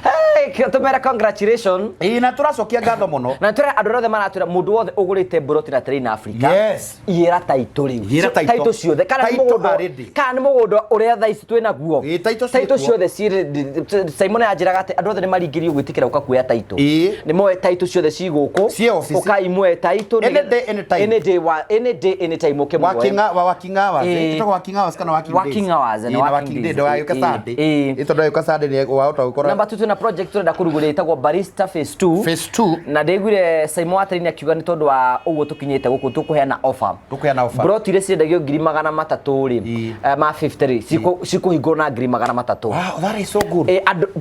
Hey, tumere congratulation. Ĩĩ, na tũracokia ngatho mũno. Na twĩre andũ arĩa othe maratwĩra mũndũ wothe ũgũrĩte mburoti na Terrain Africa. Yes. Iyĩra taitũ rĩu. Iyĩra title. Taitũ ciothe kana nĩ Title mũgũnda are ready. kana nĩ mũgũnda ũrĩa thaa ici twĩ naguo. Ĩĩ, title ciĩ Taitũ kuo. ciothe ciĩ Simon anjĩraga atĩ andũ othe nĩ maringĩrĩirio gwĩtĩkĩra gũka kuoya taitũ. Ĩĩ. Nĩ moe taitũ ciothe ci gũkũ. Ciĩ office. Ũkai muoe taitũ. Any day, any time. Any day wa any day any time ũke muoe. Working hours, Ĩĩ. ĩtagwo working hours kana working days? Working hours na Ĩĩ, na working working days. day ndũgagĩũke Ĩĩ, Sunday. ĩĩ. Ĩĩ, tondũ wagĩũka Sunday nĩ wahota gũkora Namba 2 twĩna project tũrenda kũrugũria ĩtagwo Barista Phase 2. Phase 2. Na ndĩiguire Simon Waterine akiuga nĩ tondũ wa ũguo tũkinyĩte gũkũ tũkũheana offer. Tũkũheana offer. Broti iria ciendagio 300,000 rĩ, Ĩĩ. ma 50 rĩ, cikũhingũrwo na 300,000. Wow, that is so good.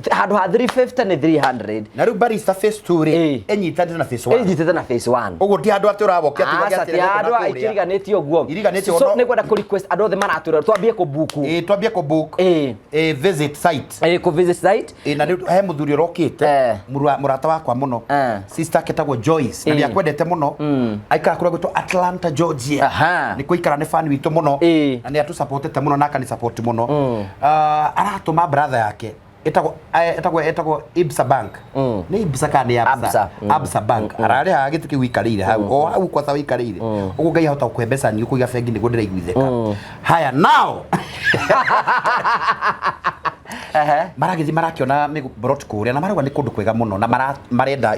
Handũ ha 350 nĩ 300. Na rĩu Barista Phase 2 rĩ, Ĩĩ. ĩnyitanĩte na Phase 1. Ĩnyitĩte na Phase 1. Ũguo ti handũ atĩ ũrawokia atĩ Aca, ũgagĩatĩra ti gũkũ na handũ kũrĩa. iriganĩtie ũguo. Iriganĩtie So ũguo, no- nĩ ngwenda kũ request andũ othe maratwĩra twambie kũbuku. Ĩĩ, twambie kũbook. Ĩĩ. Ĩĩ, visit site. Ĩĩ, kũ visit site. Ĩĩ, na rĩu he mũthuri ũrokĩte Eh. mũrata wakwa mũno Eh. sister ketagwo Joyce na Ĩĩ. nĩ akwendete mũno aikara kũrĩa gwĩtwo Atlanta Georgia Aha. nĩ kũikara nĩ fan witũ mũno Ĩĩ. na nĩ atũsupportete mũno na akanisapoti mũno. Ah, aratũma brother yake ĩtagwo ĩtagwo Ibsa Bank. Nĩ Ibsa kana nĩ Absa? Absa. Absa Bank ararĩhaga gĩtĩ kĩu ũikarĩire hau o hau kwata ũikarĩire ũguo. Ngai ahota gũkũhe mbeca nyingĩ kũiga bengi nĩguo ndĩraiguithĩka haya now. Ehe. Maragĩthiĩ marakĩona mĩbrot kũrĩa na marauga nĩ kũndũ kwega mũno na marenda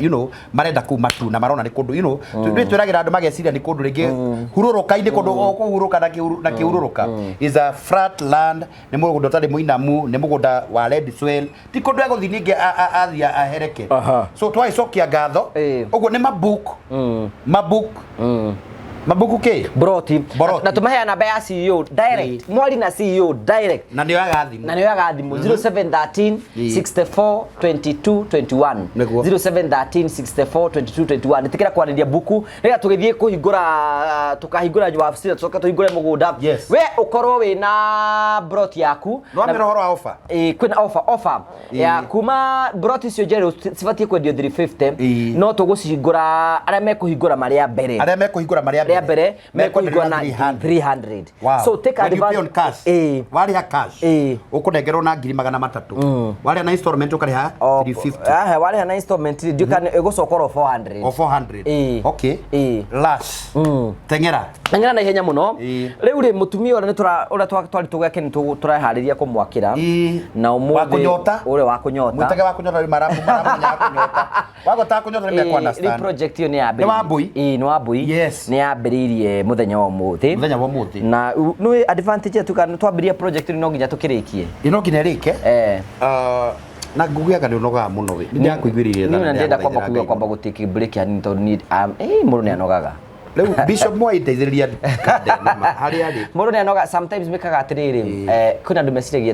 marenda kuu matu na marona nĩ kũndũ nĩ twĩragĩra andũ mageciria nĩ kũndũ rĩngĩ hurũrũka-inĩ, kũndũ o kũhurũka na kĩhurũrũka is a flat land, nĩ mũgũnda ũtarĩ mũinamu, nĩ mũgũnda wa red soil, ti kũndũ egũthiĩ ningĩ athiĩ ahereke. So twagĩcokia ngatho. Ũguo nĩ mabook mabook mabuku kĩ Broti. Broti. Na tũmaheana namba ya CEO direct. Mwari na CEO direct. Na nĩoyaga thimũ. Na nĩoyaga thimũ 0713 64 22 21. Nĩguo. 0713 64 22 21. Nĩtĩkĩra kwarĩria buku nĩgetha tũgĩthiĩ kũhingũra, tũkahingũra wabici na tũcoke tũhingũre mũgũnda. We ũkorwo wĩna broti yaku. Nĩwamĩra ũhoro wa offer. Ĩĩ, kwĩna offer ya kuma broti icio njerũ cibatiĩ kwendio 350. No tũgũcihingũra arĩa mekũhingũra marĩ a mbere. Arĩa mekũhingũra marĩ Rĩa mbere mekũhingũra na 300. 300. Wow. So take When you pay on advantage. cash, warĩha cash, ũkũnengerwo na 300,000. Warĩha na installment ũkarĩha 350. Aha, warĩha na installment ndiũ kana ĩgũcoka oro 400. O 400. Ĩĩ. Okay. Ĩĩ. Lash. Teng'era. Teng'era na ihenya mũno. Rĩu rĩ, mũtumia ũrĩa nĩtũra ũrĩa twarĩ tũgeke nĩ tũreharĩria kũmwakĩra. Na ũmũthĩ Wa kũnyota. Ũrĩa wa kũnyota. Mwĩtage wa kũnyota rĩu maramenya wa kũnyota. Wagota kũnyota nĩ Rĩu mekũ-understand. project ĩyo nĩ yambĩrĩirie. Nĩ Wambui? Ĩĩ, nĩ Wambui. Yes. Nĩ yambĩrĩirie mũthenya wa ũmũthĩ. Mũthenya wa ũmũthĩ. Na nĩ advantage yetu kana twambĩrĩria project ĩno no nginya tũkĩrĩkie. Ĩ no nginya ĩrĩke. Na ngugiaga nĩ ũnogaga mũno we. Nĩ ndĩrakũiguĩrĩire tha Niĩ na ona ndĩrenda kwamba ndĩragũthaithĩra kuga Ngai kwamba mũno. gũtake break hanini tondũ niĩ mũndũ nĩ anogaga. Rĩu Bishop Mwai ndeithĩrĩria kanda ĩno ma harĩa arĩ. Mũndũ nĩ anoga sometimes mekaga atĩrĩrĩ, kwĩna andũ meciragia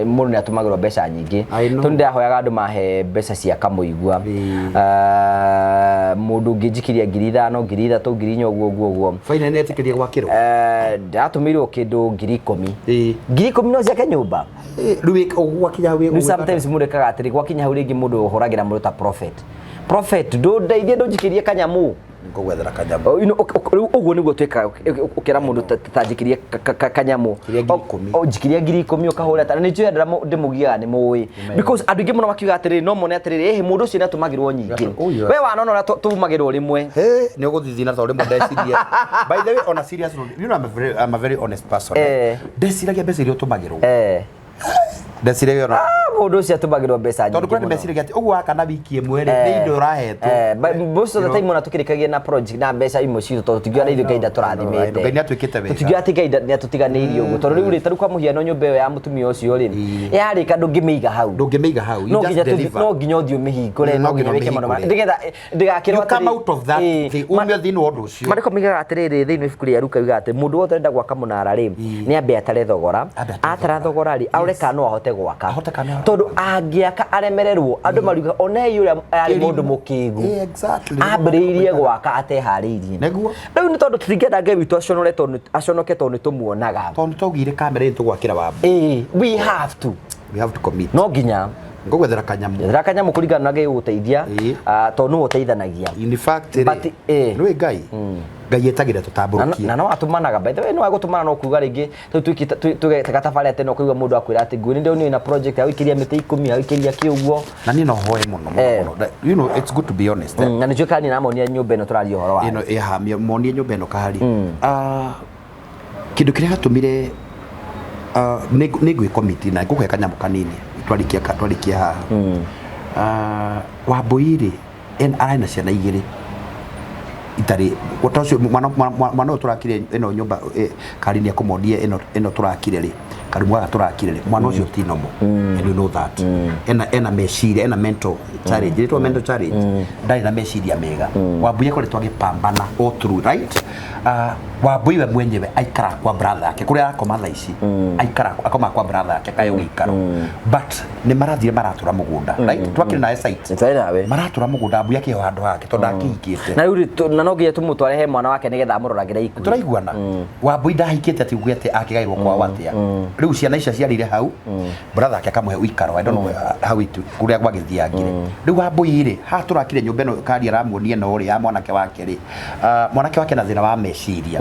mũndũ nĩ atũmagĩrwo mbeca nyingĩ. I know. Tondũ ndĩrahoyaga andũ mahe mbeca cia kamũigua. Mũndũ ũngĩnjikiria 5,000, 3,000, 4,000, ũguo ũguo ũguo. Faina nĩ etĩkĩria gwakĩrwo. Ndatũmĩirwo kĩndũ 10,000. 10,000 no ciake nyũmba. Rĩu gwakinya wĩ Rĩu sometimes mũndũ ekaga atĩrĩ, gwakinya hau rĩngĩ mũndũ ũhũragĩra mũndũ ta prophet. Prophet, ndũndeithie ndũnjikirie kanyamũ. Ngũgwethera kanyamũ. Oh, rĩu ũguo nĩguo twĩkaga ũkĩra mũndũ ta njikirie kanyamũ. Njikirie 10,000. O, njikirie 10,000 ũkahũra ta nĩ njũĩ andũ arĩa ndĩmũgiaga nĩ mũĩ because andũ aingĩ mũno makiuga atĩrĩrĩ, no mone atĩrĩrĩ, ĩhĩ, mũndũ ũcio nĩ atũmagĩrwo nyingĩ. Oh, yes. We wanona ũrĩa tumagĩrwo rĩmwe. Hey, nĩ ũgũthithina tondũ rĩmwe ndeciria. By the way, on a serious note, I'm a very honest person. Ndeciragia mbeca iria ũtũmagĩrwo. Ndeciragia ona Mũndũ ũcio atũmagĩrwo mbeca nyingĩ tondũ kũrĩa mũno. ndĩmeciragia atĩ ũguo waka na wiki ĩmwe rĩ, nĩ indo ũrahetwo. But most of the time ona tũkĩrĩkagia na project na mbeca imwe citũ tondũ tũtingiuga nĩ ithuĩ Ngai ndatũrathimĩte. Ngai nĩ atuĩkĩte wega. Tũtingiuga atĩ Ngai nĩ atũtiganĩirie ũguo tondũ rĩu rĩ, ta rĩu kwa mũhiano nyũmba ĩyo ya mũtumia ũcio rĩ, yarĩka ndũngĩmĩiga hau. Ndũngĩmĩiga hau. You No just nginya deliver. no nginya ũthiĩ ũmĩhingũre, No no nginya nginya wĩke maũndũ ũmĩhingũre. nĩgetha ndĩgakĩrwo You come out of that thing, ume thĩinĩ wa ũndũ ũcio. Marĩko migaga atĩrĩrĩ thĩinĩ wa ibuku rĩa Luka yugaga atĩ mũndũ wothe ũrenda gwaka mũnara rĩ, nĩ ambe atare thogora. Ambe atare Atara thogora rĩ, arore kana no ahote gwaka. Ahote kana no ahote Tondũ angĩaka aremererwo, andũ mariuga onei ũrĩa arĩ mũndũ mũkĩgu. Exactly. Ambĩrĩirie gwaka ateharĩirie. Nĩguo. Rĩu nĩ tondũ tũtingĩenda Ngai witũ aconore tondũ aconoke tondũ nĩ tũmuonaga. Tondũ twaugire kamera ĩno tũgwakĩra wambu. Ĩĩ, we have to. We have to commit. No nginya. Ngũgwethera kanyamũ. Ethera kanyamũ kũringana na Ngai gũgũteithia, tondũ nĩwe ũteithanagia. In fact rĩ, But, nĩũĩ Ngai Ngai etagĩra tũtambũrũkie. Na no atũmanaga, by the way, no agũtũmana no kuga rĩngĩ rĩu tũgetaga tabarĩra tene, ũkaigua mũndũ akwĩra atĩ ngwĩrĩ ndĩronire na project ya gũikĩria mĩtĩ 10, ya gũikĩria kĩ ũguo. Na niĩ no hoe mũno mũno. Mũno. It's good to be honest, eh. Na nĩnjũĩ kana niĩ namonia nyũmba ĩno tũraria ũhoro wayo. Ĩno ĩha monie nyũmba ĩno kahari. Ah, kĩndũ kĩrĩa gatũmire, ah, nĩ ngwĩ commit na ngũkũhe kanyamũ kanini twarĩkia haha. Ah, Wambũi rĩ, ararĩ na ciana igĩrĩ itarĩ ta ũcio mwana ũyũ tũrakire ĩno nyũmba, kari nĩ ekũmonie ĩno tũrakire rĩ, karumu gaka tũrakire rĩ, mwana ũcio ti normal, and you know that ena meciria, ena mental challenge, rĩtwa mental challenge, ndarĩ na meciria mega. Wambui akoretwo agĩpambana all through, right? Wambui we mwenyewe aikara kwa brother yake kũrĩa arakoma thaa ici, aikara akoma kwa brother yake kayo gĩikaro, but nĩ marathire maratũra mũgũnda, right? Twakĩrĩ nawe site. Nĩtwarĩ nawe. Maratũra mũgũnda, Wambui akĩheo handũ hake tondũ akĩhikĩte. Na rĩu rĩ, na no nginya tũmũtware he mwana wake nĩgetha amũroragĩre ikuhĩ. Tũraiguana? Wambui ndahikĩte, atĩ uge atĩ akĩgaĩrwo kwao atĩa. Rĩu ciana icio ciarĩire hau, brother ake akamũhe ũikaro. I don't know how it kũrĩa gwagĩthiangire. Rĩu Wambui rĩ, haha tũrakire nyũmba ĩno kari aramuonia ĩno rĩ, ya mwanake wake rĩ, mwanake wake na thĩna wa meciria,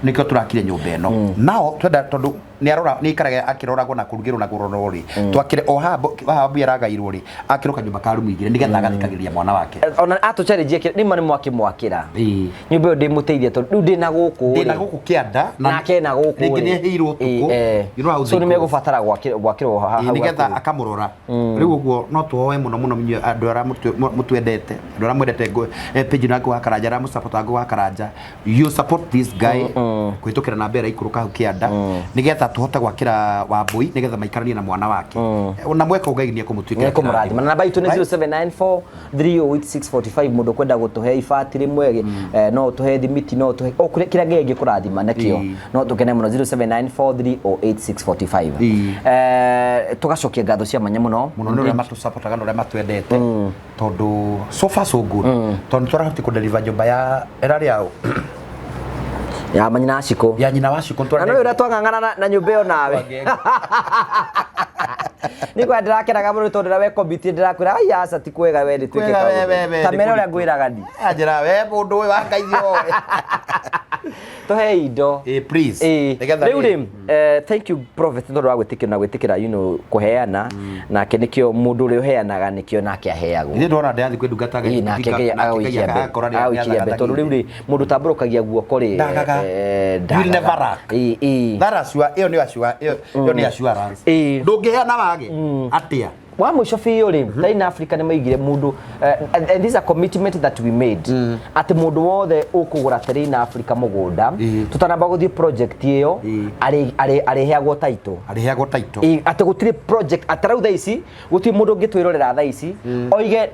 nĩkĩo tũrakire nyũmba ĩno nao twenda, tondũ nĩ arora, nĩ aikaraga akĩroragwo na kũrugĩrwo na kũrorwo rĩ, twakire o haha haha Wambui aragairwo rĩ, akĩrwo kanyũmba ka rumu igĩrĩ nĩgetha agathikagĩrĩria mwana wake. Ona atũcarĩnjie nĩma nĩ mwakĩmwakĩra nyũmba ĩyo, ndĩmũteithie tondũ rĩu ndĩna gũkũ ndĩna rĩ. Gũkũ kĩanda. Nake na gũkũ rĩngĩ rĩ. nĩ eheirwo ũtukũ. You know how So they nĩ go. megũbatara gwakĩrwo hau nĩgetha hakuhĩ. Akamũrora rĩu ũguo. No tũhoe mũno mũno inyuĩ andũ arĩa mũtwendete, andũ arĩa mwendete page ĩno ya Ngũ wa Karanja, arĩa mũsupportaga Ngũ wa Karanja, you support this guy kũhĩtũkĩra namba ĩrĩa ikũrũka hau kĩanda, nĩgetha tũhote gwakĩra Wambui nĩgetha maikaranie na mwana wake. Ona mweka Ngai nĩ ekũmũtuĩkĩra. Nĩkũmũrathima. Na namba itũ nĩ Right? 0794 308645. Mũndũ kwenda gũtũhe ibati rĩmwe, no ũtũhe thimiti, no ũtũhe o kĩrĩa Ngai angĩkũrathima nakĩo. No tũkene mũno. 0794 308645. Tũgacokia ngatho cia mwanya mũno. Mũno nĩ ũrĩa matũsupportaga na ũrĩa matwendete, tondũ so far so good, tondũ nĩtũrahotire kũdeliver nyũmba ya ĩrarĩ yaũ. Ya manyina Cikũ. Ya nyina wa Cikũ. Na no ũrĩa twang'ang'ana na nyũmba ĩyo nawe nĩ kwa ndĩrakenaga mũno tondũ we komiti ndĩrakwĩra, ai aca, ti kwega we nĩ twĩke Kwega we, ta nĩ mera ũrĩa kũritũ. ngwĩraga ni. Anjĩra we mũndũ ũyũ wa Ngai oe. Tũhe indo. Please. Nĩgetha Rĩu rĩ, thank you, prophet, tondũ wa gwĩtĩkĩra na gwĩtĩkĩra kũheana nake. Nĩkĩo mũndũ ũrĩa ũheanaga nĩkĩo nake aheagwo. Ithuĩ ndona ndĩrathiĩ kwĩ ndungata Ngai. Nake Ngai agagũikia mbere, agagũikia mbere, tondũ rĩu rĩ, mũndũ ũtambũrũkagia guoko rĩ, Ndagaga. Ndagaga. You will never lack. That assure, ĩyo nĩ assure, ĩyo nĩ assurance. Ndũngĩheana wage atĩa? Wa mũico biũ rĩ, Terrain Africa nĩ maigire mũndũ, and this is a commitment that we made, atĩ mũndũ wothe ũkũgũra Terrain Africa mũgũnda tũtanamba gũthiĩ project ĩyo, arĩheagwo title. Arĩheagwo title. Atĩ gũtirĩ project, atĩ rĩu thaa ici gũtirĩ mũndũ ũngĩtwĩrorera thaa ici oige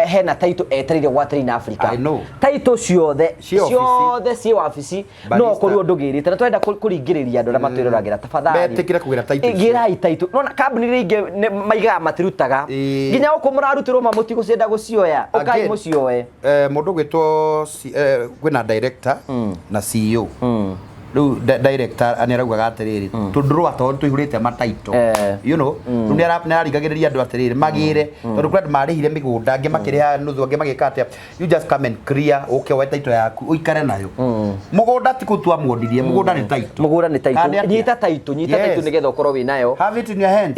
hena title etereire gwa Terrain Africa. I know. Title ciothe Ciĩ obici. Ciothe ciĩ wabici, no Barista. korirwo ndũgĩrĩte na tũrenda kũringĩrĩria andũ arĩa matwĩroragĩra, tafadhali Metĩkĩre kũgĩra title icio. Gĩrai title. Nona kambuni iria ingĩ maigaga matirutaga. Nginya gũkũ mũrarutĩrwo ma mũtigũcienda gũcioya, ũkai Again, mũcioe. Mũndũ ũgwĩtwo kwĩna director na CEO. Rĩu director nĩ araugaga atĩrĩrĩ, tũndũrũa tondũ tũihũrĩte mataito, rĩu nĩ ararigagĩrĩria andũ atĩrĩrĩ magĩre, tondũ kũrĩ andũ marĩhire mĩgũnda, angĩ makĩrĩha nuthu, angĩ magĩka atĩa. You just come and clear, ũke woe title yaku ũikare nayo. Mũgũnda ti kũu twamuonirie, mũgũnda nĩ title. Mũgũnda nĩ Kana title. nĩ atĩa? Nyita title, nyita title nĩgetha ũkorwo wĩ nayo. Have it in your hands.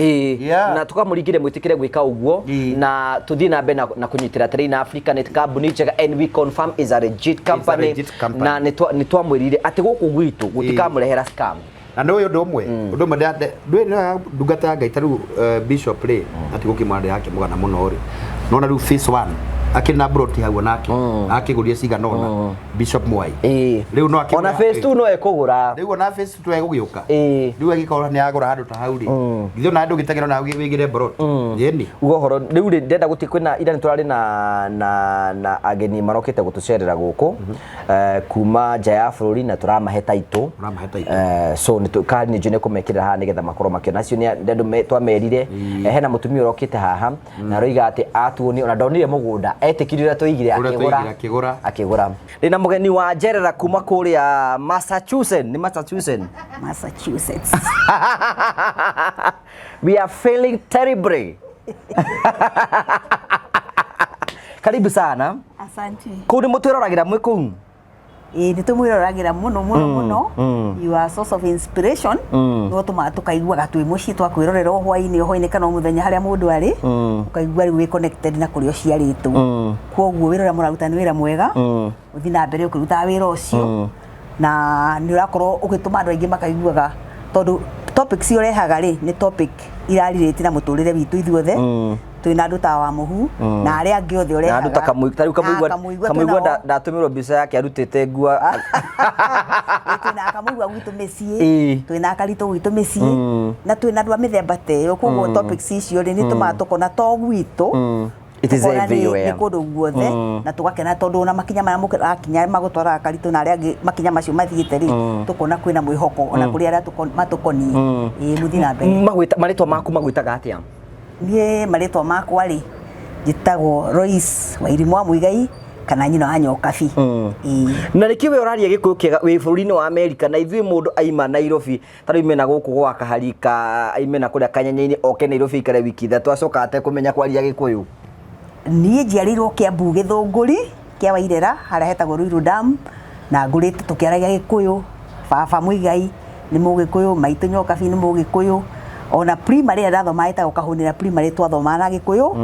Na tukamũringire mwĩtĩkĩre gwĩka ũguo, na tũthiĩ na mbere na kũnyitĩra Terrain Africa. Nĩ kambuni njega and we confirm is a legit company. Legit company. Na nĩ twamwĩrire atĩ gũkũ gwitũ gũtikamũrehera scam. Na nĩ ũyũ ũndũ ũmwe ndwĩ na ndungata ya Ngai ta rĩu, bishop rĩ, ati gũkĩmwana ndĩrakĩmũgana mũno rĩ, nona rĩu phase one akĩrĩ na broti hau, onake akĩgũria cigana ũna, Bishop Mwai. Rĩu no akĩgũra. Ona phase 2 no ekũgũra. Rĩu ona phase two egũgĩũka. Rĩu agĩkorwo nĩ agũra handũ ta hau rĩ, githĩ ona ndũgĩteng'era na wĩgĩre broti yeni? Uga ũhoro rĩu rĩ, ndĩrenda gũthiĩ kwĩna ira nĩ tũrarĩ na ageni marokĩte gũtũcerera gũkũ, kuma nja ya bũrũri, na tũramahe title. Ũramahe title. So nĩ kari nĩ njũĩ nĩ kũmekĩrĩra haha nĩgetha makorwo makĩona acio nĩ andũ twamerire. Hena mũtumia ũrokĩte haha na aroiga atĩ atuonie ona ndonire mũgũnda, etĩkire ũrĩa tũigire. Ũrĩa akĩgũra. tũigire, akĩgũra. Akĩgũra. Ndĩna mũgeni wa njerera kuma kũrĩa Massachusetts, nĩ Massachusetts? Massachusetts. We are feeling terribly. Karibu sana. Asante. Kũu nĩ mũtwĩroragĩra mwĩ kũu? Ĩĩ nĩ tũmwĩroragĩra mũno mũno mũno. You are a source of inspiration. Nĩwe ũtũmaga tũkaiguaga twĩ mũciĩ twakwĩrorera o hwainĩ o hwainĩ kana o mũthenya harĩa mũndũ arĩ. Ũkaigua rĩu wĩ connected na kũrĩa ũciarĩtwo. Kwoguo wĩra ũrĩa mũraruta nĩ wĩra mwega. Ũthiĩ na mbere ũkĩrutaga wĩra ũcio. Na nĩ ũrakorwo ũgĩtũma andũ aingĩ makaiguaga tondũ topics iria ũrehaga rĩ nĩ topic irarelate na mũtũrĩre witũ ithuothe. Twĩna andũ ta Wamuhu na arĩa angĩ othe Na ũrehaga. andũ ta Kamũigua, ta rĩu Kamũigua, Ah, Kamũigua Kamũigua twĩnao. ndatũmĩrwo mbica yake arutĩte nguo. Ĩ, twĩna Kamũigua gwitũ mĩciĩ. Ĩ. Twĩna Karitũ gwitũ mĩciĩ. Na twĩna andũ a mĩthemba ta ĩyo. Koguo topics icio rĩ nĩ itũmaga tũkona to gwitũ. It is Tũkona everywhere. nĩ kũndũ guothe na tũgakena tondũ ona makinya marĩa mũrakinya magũtwaraga Karitũ na arĩa angĩ makinya macio mathiĩte rĩ tũkona kwĩna mwĩhoko ona kũrĩ arĩa matũkoniĩ. Ĩ, mũthiĩ na mbere. Magwĩta marĩtwa maku magwĩtaga atĩa? Niĩ marĩtwa makwa rĩ njĩtagwo Lois Wairimu wa Muigai kana nyina wa Nyokabi. Ĩĩ. Na nĩkĩ we ũraria Gĩkũyũ kĩega wĩ bũrũri-inĩ wa Amerika na ithuĩ mũndũ aima Nairobi ta rĩu aime na gũkũ gwa Kaharika aime na kũrĩa Kanyenye-inĩ oke Nairobi aikare wiki ithatũ acoka atekũmenya kwaria Gĩkũyũ? Niĩ njiarĩirwo Kiambu Gĩthũngũri kĩa Wairera harĩa hetagwo Ruiru Dam na ngũrĩte tũkĩaragia Gĩkũyũ. Baba Muigai nĩ Mũgĩkũyũ, maitũ Nyokabi nĩ Mũgĩkũyũ. Ona primary ĩrĩa ndathomaga ĩtagwo Kahũnĩra primary twathomaga na Gĩkũyũ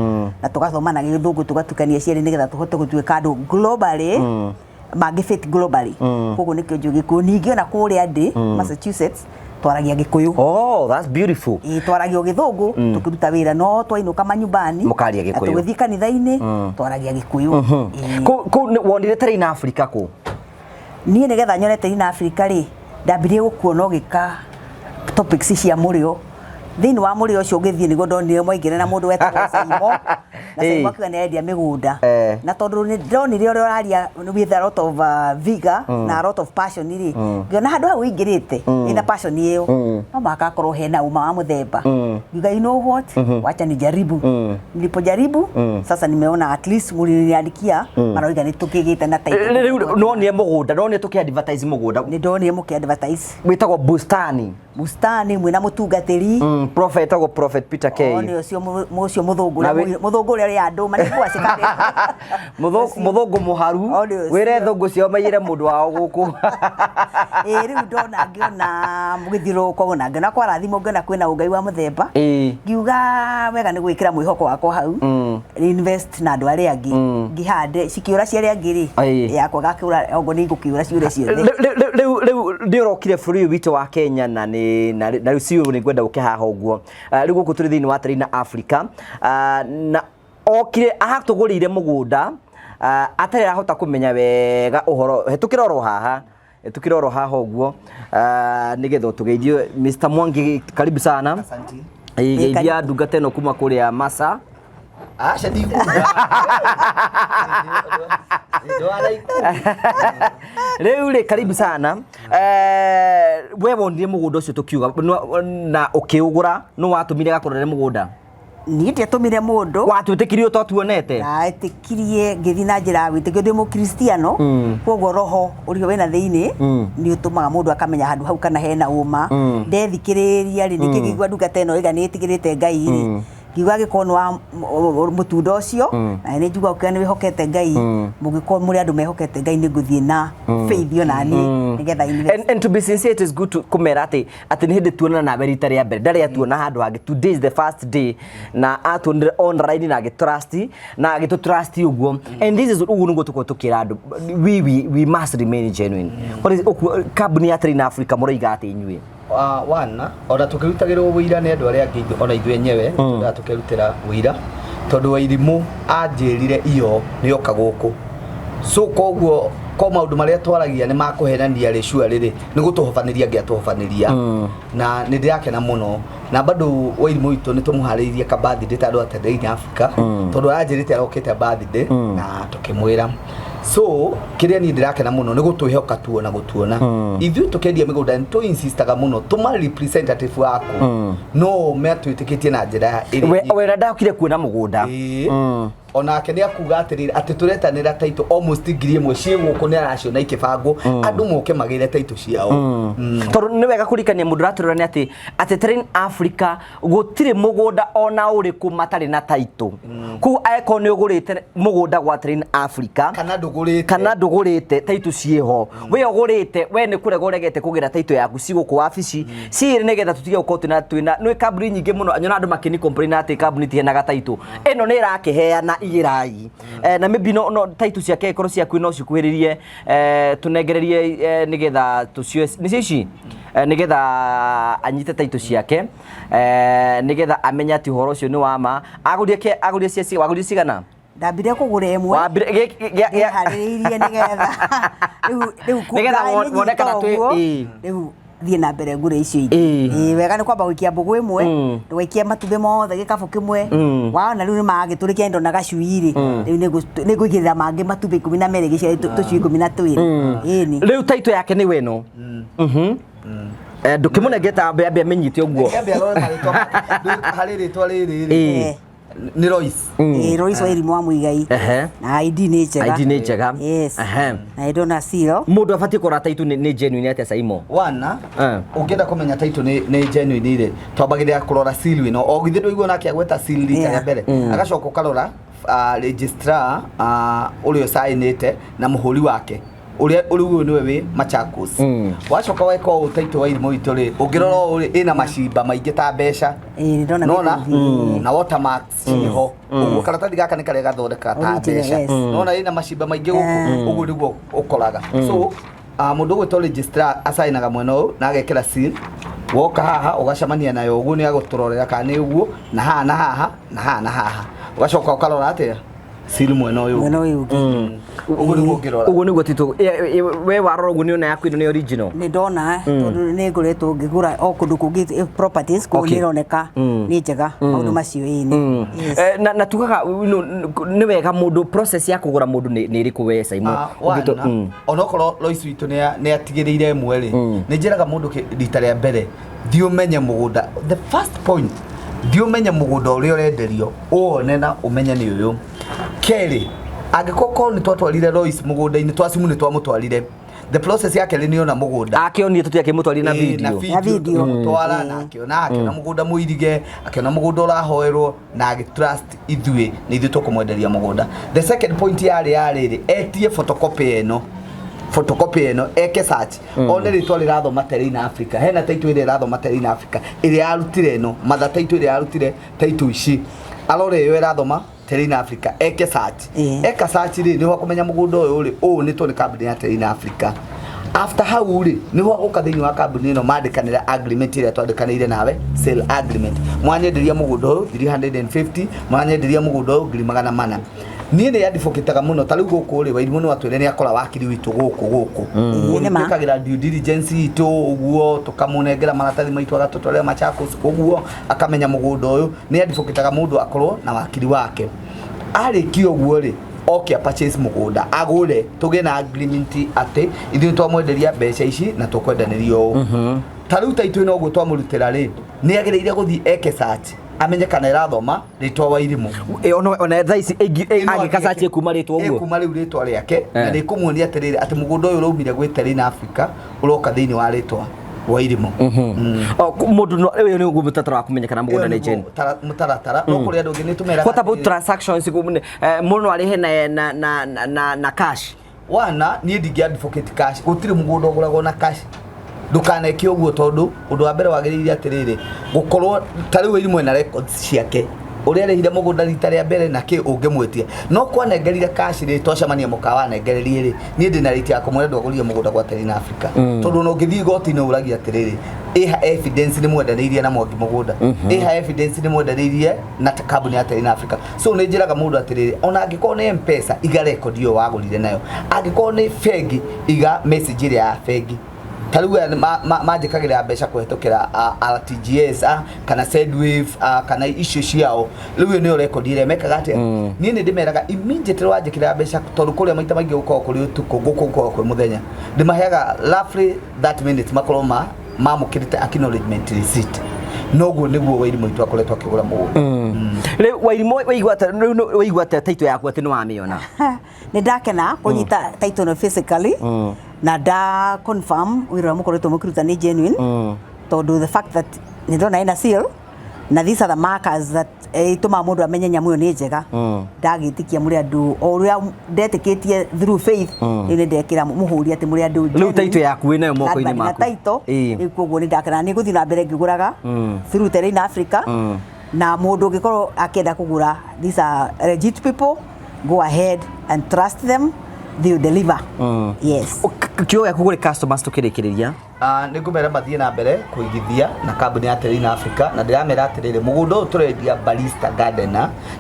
na tũgathoma na Gĩthũngũ tũgatukania cierĩ nĩgetha tũhote gũtuĩka andũ globally mangĩ fit globally. Koguo nĩkĩo njũĩ Gĩkũyũ. Ningĩ ona kũrĩa ndĩ Massachusetts twaragia Gĩkũyũ. Oh, that's beautiful. Ĩĩ twaragia o Gĩthũngũ tũkĩruta wĩra no twainũka manyumbani Mũkaria na Gĩkũyũ. tũgĩthiĩ kanitha-inĩ twaragia Gĩkũyũ. Ĩĩ. Kũu wonire Terrain Africa kũ? Niĩ nĩgetha nyone Terrain Africa rĩ ndambirie gũkuona ũgĩka topics cia mũrĩo. Thĩinĩ wa mũrĩo ũcio ũgĩthiĩ nĩguo ndonire mwaingĩra na mũndũ wetagwo Saimo. Na Saimo akiuga nĩ arendia mĩgũnda. Na tondũ nĩ ndonire ũrĩa ũraria with a lot of vigor na a lot of passion rĩ, ngĩona handũ hau ũingĩrĩte ĩna passion ĩyo no mũhaka akorwo hena ũma wa mũthemba. Ngiuga you know what, wacha nijaribu. Nilipojaribu sasa nimeona at least mũriniandikia maroiga nĩ tũkĩgĩte na title. Rĩu nonire mũgũnda, nonire tũkĩ advertise mũgũnda. Nĩ ndonire mũkĩ advertise. Wĩtagwo Bustani. Bustani mwĩna mũtungatĩri. Prophet etagwo Prophet Peter K. O nĩ ũcio ũcio mũthũngũ Na ũrĩa mũthũngũ ũrĩa ũrĩa andũ manĩ ngwacĩ Mũthũngũ mũharu. O nĩ ũcio. Wĩre thũngũ ciao maiyĩre mũndũ wao gũkũ. Ĩĩ rĩu ndona ngĩona mũgĩthiũrũrũka na ngĩona kwarathimwo ngĩona kwĩna ũngai wa mũthemba. Ngiuga wega nĩ gwĩkĩra mwĩhoko wakwa hau. Invest na andũ arĩa angĩ. Ngĩhande cikĩũra cia arĩa angĩ rĩ. Yakwa gakĩũra ongo nĩ igũkĩũra ciũre ciothe. Rĩu rĩu nĩ ũrokire bũrũri ũyũ witũ wa Kenya na nĩ na rĩu ciũ nĩ ngwenda ũke haha ũguo. Rĩu gũkũ tũrĩ thĩinĩ wa Terrain Africa na okire ahatũgũrĩire mũgũnda atarĩ arahota kũmenya wega ũhoro. Hetũkĩra oro haha. Hetũkĩra oro haha ũguo nĩgetha ũtũgeithie. Mr Mwangi, karibu sana. Asante. Geithia ndungata ĩno kuma kũrĩa Masa. Aca ndikuga. Rĩu rĩ karibu sana. We wonire mũgũnda ũcio tũkiuga na ũkĩũgũra, nũ watũmire gakũrore mũgũnda? Niĩ ndiatũmire mũndũ. Watwĩtĩkirie ũũ twatuonete? Ndetĩkirie ngĩthiĩ na njĩra ya gwĩtĩkio ndĩ mũkristiano. Koguo roho ũrĩa wĩna thĩinĩ nĩ ũtũmaga mũndũ akamenya handũ hau kana hena ũma. Ndethikĩrĩria rĩ, nĩkĩo ngĩigua ndungata ĩno ĩga nĩ ĩtigĩrĩte Ngai rĩ. Ngiuga angĩkorwo nĩ wa mũtunda ũcio, na nĩ njiguaga ũkiuga nĩ wĩhokete Ngai, mũngĩkorwo mũrĩ andũ mehokete Ngai nĩ ngũthiĩ na faith ona niĩ nĩgetha invest. And to be sincere, it is good to kũmera atĩ nĩ hĩndĩ tuonana nawe rita rĩa mbere, ndarĩ atuona handũ hangĩ. Today is the first day na atuonire online na agĩtrust na agĩtũtrust ũguo. And this is ũguo nĩguo tũkoragwo tũkĩra andũ, we must remain genuine. What is kambuni ya Terrain Africa mũroiga atĩ inyuĩ? Wana ona tukirutagirwo wira ni andu aria angi ona ithuĩ enyewe twendaga tukirutira wira tondu Wairimu anjĩrire iyo nĩoka gũkũ so koguo ko maũndũ marĩa twaragia nĩ makũhenania rĩ sure rĩrĩ nĩ gũtũhobanĩria angĩatũhobanĩria na nĩ ndĩrakena mũno na bado Wairimu witũ nĩ tũmũharĩirie ka birthday ta andũ a Terrain Africa tondũ aranjĩrĩte arokĩte birthday na tũkĩmwĩra so kĩrĩa niĩ ndĩrakena mũno nĩ gũtwĩhoka tuona gũtuona ithuĩ tũkĩendia mĩgũnda nĩ tũ insistaga mũno tũma representative waku no metwĩtĩkĩtie na njĩra ĩrĩa We wena ndakire kuona mũgũnda. Onake nĩ akuga atĩrĩrĩ, atĩ tũretanĩra title almost 1000 ciĩ gũkũ, nĩ araciona ikĩbangwo, andũ moke magĩre title ciao. Tondũ nĩ wega kũrikania mũndũ ũratũrora nĩ atĩ Terrain Africa gũtirĩ mũgũnda ona ũrĩkũ matarĩ na title. Koguo angĩkorwo nĩ ũgũrĩte mũgũnda gwa Terrain Africa kana ndũgũrĩte, kana ndũgũrĩte, title ciĩho. We ũgũrĩte, we nĩ kũrega ũregete kũgĩra title yaku, ci gũkũ wabici ciĩrĩ, nĩgetha tũtige gũkorwo twĩna nĩ kambuni nyingĩ mũno. Nyona andũ makĩni complain atĩ kambuni itiheanaga title. Ĩno nĩ ĩrakĩheana, igĩrai. Na maybe no title ciake ikorwo ciaku no cikuhĩrĩrie, tũnengererie, nĩgetha tũcioe. Nĩcio ici, nĩgetha anyite title ciake, nĩgetha amenye atĩ ũhoro ũcio nĩ wa ma. Agũrie agũrie cia wagũrie cigana? Ndambire kũgũra ĩmwe. Wambire Ndĩharĩrĩirie nĩgetha rĩu Nĩgetha wone kana ũguo, rĩu thiĩ na mbere ngũre icio ingĩ. Ĩĩ, wega nĩ kwamba gũikia mbũgũ ĩmwe, ndũgaikie matumbĩ mothe gĩkabũ kĩmwe. Waona rĩu nĩ magĩtũrĩkia indo na gacui rĩ, rĩu nĩ ngũigĩrĩra mangĩ matumbĩ 12, gĩciare tũcui 12. Ĩni. Rĩu title yake nĩ weno. Ndũkĩmũnengete, ambe amenyite ũguo. Ambe arore marĩtwa harĩ rĩtwa rĩrĩ rĩ nĩ Lois. Ĩĩ, Lois wa Irimũ wa Mũigai. Na ID nĩ njega. ID nĩ njega. Yes. Na ndona seal. Mũndũ abatiĩ kũrora title nĩ genuine atĩa, Saimo? Wana ũngĩenda kũmenya title nĩ genuine rĩ, twambagĩrĩra kũrora seal ĩno. O githĩ ndũigua nake agweta seal rita rĩa mbere? Agacoka ũkarora registrar, ũrĩa ũcainĩte na mũhũri wake, ũrĩa ũrĩ ũyũ nĩwe wĩ Machakos. Wacoka weka ũũ, title wa Irimũ witũ rĩ, ũngĩrora ũũ rĩ, ĩna macimba maingĩ ta mbeca. Ĩĩ, nĩndona. Nona mĩrũthi. Na watermarks ciĩho ũguo. Karatathi gaka nĩ karĩa gathondeka ta Original, mbeca. yes. Nona ĩna macimba maingĩ gũkũ, ũguo nĩguo ũkoraga. So mũndũ ũgwĩtwo registrar acainaga mwena ũyũ na agekĩra seal. Woka haha ũgacemania nayo ũguo, nĩ agũtũrorera kana nĩ ũguo, na haha na haha na haha na haha, ũgacoka ũkarora atĩa seal mwena ũyũ. Mwena ũyũ ũngĩ. Ũguo nĩguo ũngĩrora. Ũguo nĩguo titũ we warora ũguo nĩ ona yaku ĩno nĩ original. Nĩ ndona, tondũ nĩ ngoretwo ngĩgũra o kũndũ kũngĩ, properties kũu, nĩ ĩroneka nĩ njega maũndũ macio. Ĩĩ. Yes. Na tugaga nĩ wega mũndũ, process ya kũgũra mũndũ nĩ ĩrĩkũ we, Saimo? Wana onokorwo Lois witũ nĩ atigĩrĩire ĩmwe rĩ, nĩ njĩraga mũndũ rita rĩa mbere, thiĩ ũmenye mũgũnda. The first point, thiĩ ũmenye mũgũnda ũrĩa ũrenderio, ũwone na ũmenye nĩ ũyũ. Kerĩ, angĩkorwo korwo nĩ twatwarire Lois mũgũnda-inĩ, twacimu nĩ twamũtwarire, the process ya kerĩ nĩ ona mũgũnda. Akĩonire, tũtiakĩmũtwarire na Ĩĩ, na video. Na video. Tũkĩmũtwara na akĩona mũgũnda mũirige, akĩona mũgũnda ũrahoerwo, na agĩ trust ithuĩ nĩ ithuĩ tũkũmwenderia mũgũnda. The second point yarĩ ya rĩrĩ, etie photocopy ĩno, photocopy ĩno, eke search, one rĩtwa rĩrathoma Terrain Africa. Hena title ĩrĩa ĩrathoma Terrain Africa, ĩrĩa yarutire ĩno mother title, ĩrĩa yarutire title ici, arore ĩyo ĩrathoma Terrain Africa, eke search. Eka search rĩ, nĩho akũmenya mũgũnda ũyũ rĩ ũũ nĩtwo nĩ kambuni ya Terrain Africa. After hau rĩ, nĩho agũka thĩinĩ wa kambuni ĩno, mandĩkanĩra agreement ĩrĩa twandĩkanĩire nawe, sale agreement. Mwanyenderia mũgũnda ũyũ 350, mwanyenderia mũgũnda ũyũ 400,000. Niĩ nĩ advocataga mũno. Ta rĩu gũkũ rĩ, Wairimũ nĩ atwĩre nĩ akora wakiri witũ gũkũ. Ĩĩ, nĩ ma. Twĩkagĩra due diligence itũ ũguo, tũkamũnengera maratathi maitũ, agatũtwarĩra Machakos ũguo, akamenya mũgũnda ũyũ. Nĩ advocataga mũndũ akorwo na wakiri wake. Arĩkia ũguo rĩ, oke a purchase mũgũnda, agũre, tũgĩe na agreement atĩ ithuĩ twamwenderia mbeca ici na tũkwendanĩria ũũ. Ta rĩu taitũ ĩno ũguo twamũrutĩra rĩ, nĩ agĩrĩire gũthiĩ eke search, amenye kana ĩrathoma rĩtwa Wairimũ. Ona thaa ici Ĩno angĩka search ĩkuma rĩtwa ũguo. Ĩkuma rĩu rĩtwa rĩake, na nĩ ĩkũmuonia atĩrĩrĩ, atĩ mũgũnda ũyũ ũraumire gwĩ Terrain Africa, ũroka thĩinĩ wa rĩtwa Wairimũ. O, mũndũ ũyũ nĩ ũguo mũtaratara wa kũmenya kana mũgũnda Ĩyo nĩ nĩguo genuine. Mũtaratara. No kũrĩ andũ angĩ nĩ tũmeraga What about atĩrĩrĩ, transactions? Mũndũ no arĩhe na cash? Wana niĩ ndingĩ advocate cash. Gũtirĩ mũgũnda ũgũragwo na cash, ndũkaneke ũguo, tondũ ũndũ wa mbere wagĩrĩire atĩrĩrĩ, gũkorwo ta rĩu Wairimũ ena records ciake ũrĩa arĩhire mũgũnda rita rĩa mbere na kĩ ũngĩmwĩtia. No kwanengerire cash rĩ, twacemania mũkawa anengererie rĩ, niĩ ndĩna rĩti ya kũmwĩra ndwagũrire mũgũnda gwa Terrain Africa, tondũ ona ũngĩthiĩ igoti-inĩ ũragia atĩrĩrĩ, ĩha evidence nĩ mwendanĩirie na Mwangi mũgũnda, ĩha evidence nĩ mwendanĩirie na kambuni ya Terrain Africa. So nĩ njĩraga mũndũ atĩrĩrĩ, ona angĩkorwo nĩ M-Pesa, iga record ĩyo wagũrire nayo. Angĩkorwo nĩ bengi, iga message ĩrĩa ya bengi. Ta rĩu aya manjĩkagĩra mbeca kũhetũkĩra RTGS, kana Sendwave, kana icio ciao. Rĩu ĩyo nĩyo record ĩrĩa mekaga atĩa. Niĩ nĩ ndĩmeraga immediately wanjĩkĩra mbeca, tondũ kũrĩa maita maingĩ gũkoragwo kũrĩ ũtukũ, gũkũ gũkoragwo kwĩ mũthenya, ndĩmaheaga roughly 30 minutes makorwo mamũkĩrĩte acknowledgement receipt. Noguo nĩguo Wairimũ witũ akoretwo akĩgũra mũgũnda. Rĩu Wairimũ, waigua atĩa rĩu waigua atĩa title yaku atĩ nĩ wamĩona? Nĩ ndakena kũnyita title ĩno physically na nda confirm wĩra ũrĩa mũkoretwo mũkĩruta nĩ genuine, tondũ the fact that nĩ ndona ĩna seal na these are the markers that itũmaga mũndũ amenye nyamũ ĩyo nĩ njega. Ndagĩtĩkia mũrĩ andũ o ũrĩa ndetĩkĩtie through faith. Rĩu nĩ ndekĩra mũhũri atĩ mũrĩ andũ Rĩu genuine. title yaku wĩ nayo moko-inĩ Na maku. title. Rĩu koguo nĩ ndakena, nĩ ngũthiĩ na mbere ngĩgũraga through Terrain Africa, na mũndũ ũngĩkorwo akĩenda kũgũra, these are legit people, go ahead and trust them, they will deliver, yes. Kiugo gĩaku kũrĩ customers tũkĩrĩkĩrĩria? Nĩ ngũmera mathiĩ na mbere kũigithia na kambuni ya Terrain Africa, na ndĩramera atĩrĩrĩ, mũgũnda ũyũ tũrendia Barista Garden,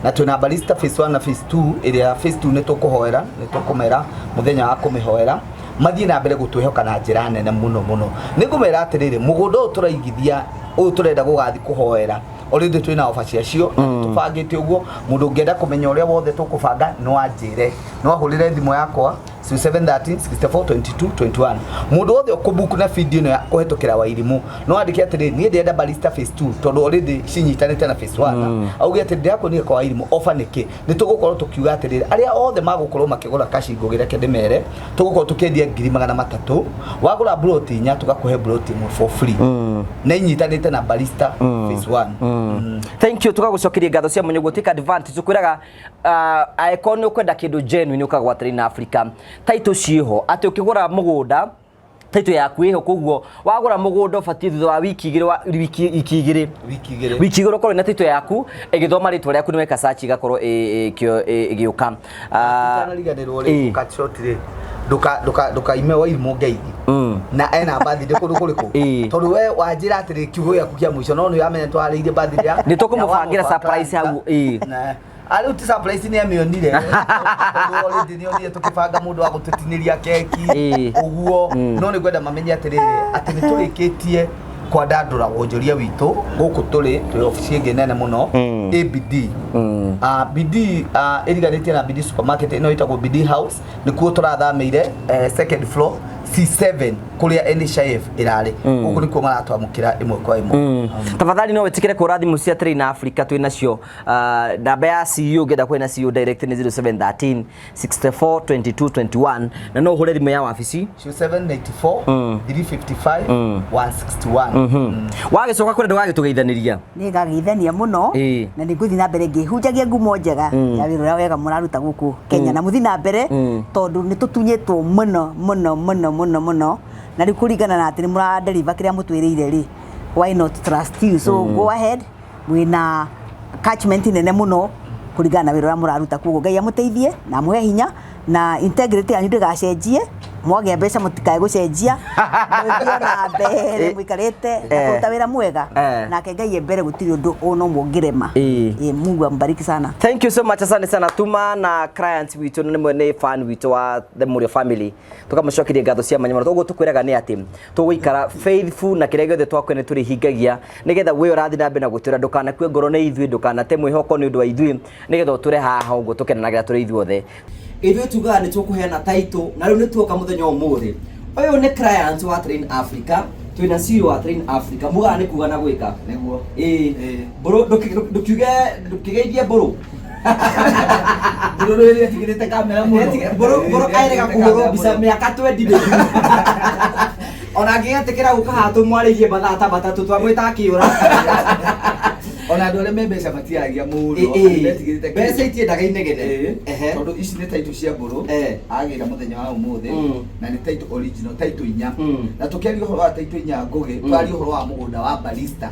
na twĩna Barista phase 1 na phase 2. Ĩrĩa phase 2 nĩ tũkũhoera, nĩ tũkũmera mũthenya wa kũmĩhoera. Mathiĩ na mbere gũtwĩhoka na njĩra nene mũno mũno. Nĩ ngũmera atĩrĩrĩ, mũgũnda ũyũ tũraigithia, ũyũ tũrenda gũgathiĩ kũhoera, already twĩna ofa ciacio na tũbangĩte ũguo. Mũndũ ũngĩenda kũmenya ũrĩa wothe tũkũbanga, no anjĩre, no ahũrĩre thimũ yakwa 713 64 22 21. Mũndũ wothe ũkũbook na video ĩno ya kũhetũkĩra Wairimũ, no andĩke atĩrĩ, niĩ ndĩrenda Barista phase 2, tondũ already cinyitanĩte na phase 1. Auge atĩ ndĩrakuonire kwa Wairimũ, offer nĩkĩ? Nĩ tũgũkorwo tũkiuga atĩrĩrĩ, arĩa othe magũkorwo makĩgũra cash, ngũgĩ reke ndĩmere, tũgũkorwo tũkĩendia 300,000. Wagũra broti inya, tũgakũhe broti ĩmwe for free, na inyitanĩte na Barista phase 1. Thank you, tũgagũcokeria ngatho cia mwanya. Ũguo take advantage, ũkwĩraga angĩkorwo nĩ ũkwenda kĩndũ genuine, ũkagwa Terrain Africa. Title ciĩho, atĩ ũkĩgũra mũgũnda title yaku ĩho. Koguo wagũra mũgũnda, ũbatiĩ thutha wa wiki igĩrĩ wiki igĩrĩ, wiki igĩrĩ, wiki igĩrĩ ũkorwo na title yaku ĩgĩthoma rĩtwa rĩaku, nĩ weka search ĩgakorwo ĩgĩũka. Ũtanariganĩrwo rĩ, cut short rĩ, nduka nduka ndukaime Wairimũ ngeithi na ena birthday kũndũ kũrĩkũ? Tondũ we wanjĩra atĩrĩ kiugo gĩaku kĩa mũico, no nĩ wamenya twarĩirie birthday ya Nĩ tũkũmũbangĩra surprise hau, ĩĩ. Rĩu ti surprise, nĩ amĩonire, tondũ already nĩ onire tũkĩbanga mũndũ wa gũtũtinĩria keki. Ũguo no nĩ ngwenda mamenye atĩrĩrĩ, atĩ nĩ tũrĩkĩtie kwandandũra wonjoria witũ gũkũ tũrĩ twĩ obici ĩngĩ nene mũno, ABD. BD ĩriganĩtie na BD supermarket ĩno ĩtagwo BD House, nĩkuo tũrathamĩire, second floor C7, kũrĩa NHIF ĩrarĩ. Gũkũ nĩkuo maratwamũkĩra ĩmwe kwa ĩmwe. Tafadhali no wĩtĩkĩre kũra thimũ cia Terrain Africa twĩ nacio. Namba ya CEO, ũngĩenda kwĩna CEO direct, nĩ 0713 64 22 21, na no ũhũre thimũ ya wabici. 794 355 161. Wagĩcoka kũrĩa, ndũgagĩtũgeithanĩria. Nĩ ngageithania mũno. Na nĩ ngũthiĩ na mbere ngĩhunjagia ngumo njega ya wĩra ũrĩa wega mũraruta gũkũ Kenya, na mũthiĩ na mbere, tondũ nĩ tũtunyĩtwo mũno mũno mũno mũno mũno, na rĩu kũringana na atĩ nĩ mũradeliver kĩrĩa mũtwĩrĩire rĩ, why not trust you? So go ahead, mwĩna catchment nene mũno kũringana na wĩra ũrĩa mũraruta. Koguo Ngai amũteithie na amũhe hinya, na integrity yanyu ndĩgacenjie. Mwagĩa mbeca, mũtikae gũcenjia, mũthiĩ na mbere mũikarĩte na kũruta wĩra mwega. Nake Ngai e mbere, gũtirĩ ũndũ ũno mũngĩrema. Mungu ambariki sana. Thank you so much, asante sana. Tuma na client witũ nĩ nĩ fan witũ wa the Murio family, tukamũcokeria ngatho cia mwanya mũno. Ũguo tũkwĩraga nĩ atĩ tũgũikara faithful na kĩrĩa gĩothe twakwĩra nĩ tũrĩhingagia, nĩgetha we ũrathiĩ na mbere na gũtwĩra ndũkanakue ngoro nĩ ithuĩ, ndũkanate mwĩhoko nĩ ũndũ wa ithuĩ, nĩgetha ũtũre haha ũguo tũkenanagĩra tũrĩ ithuothe. Ithuĩ tugaga nĩ tũkũheana title, na rĩu nĩ tuoka mũthenya wa ũmũthĩ. Ũyũ nĩ client wa Train Africa, twĩna CEO wa Train Africa. Mugaga nĩ kuga na gwĩka. Nĩguo. Ĩĩ. Mbũrũ, ndũkiuge, ndũkĩgeithie mbũrũ. Mbũrũ rĩrĩa ĩtigĩrĩte kamera mũno. Mbũrũ, mbũrũ erega kũhũrwo mbica mĩaka 20 mĩthiru, ona angĩgetĩkĩra gũka haha tũmwarĩrie mathaa ta matatũ, twamwĩta akĩũra. Ona andũ arĩa me mbeca matiaragia mũno. Metigĩrĩte. Mbeca itiendaga inegene. Tondũ ici nĩ title cia mbũrũ agĩra mũthenya wa ũmũthĩ, na nĩ title original, title inya. Na tũkĩaria ũhoro wa title inya, ngũgĩ twaria ũhoro wa mũgũnda wa Barista.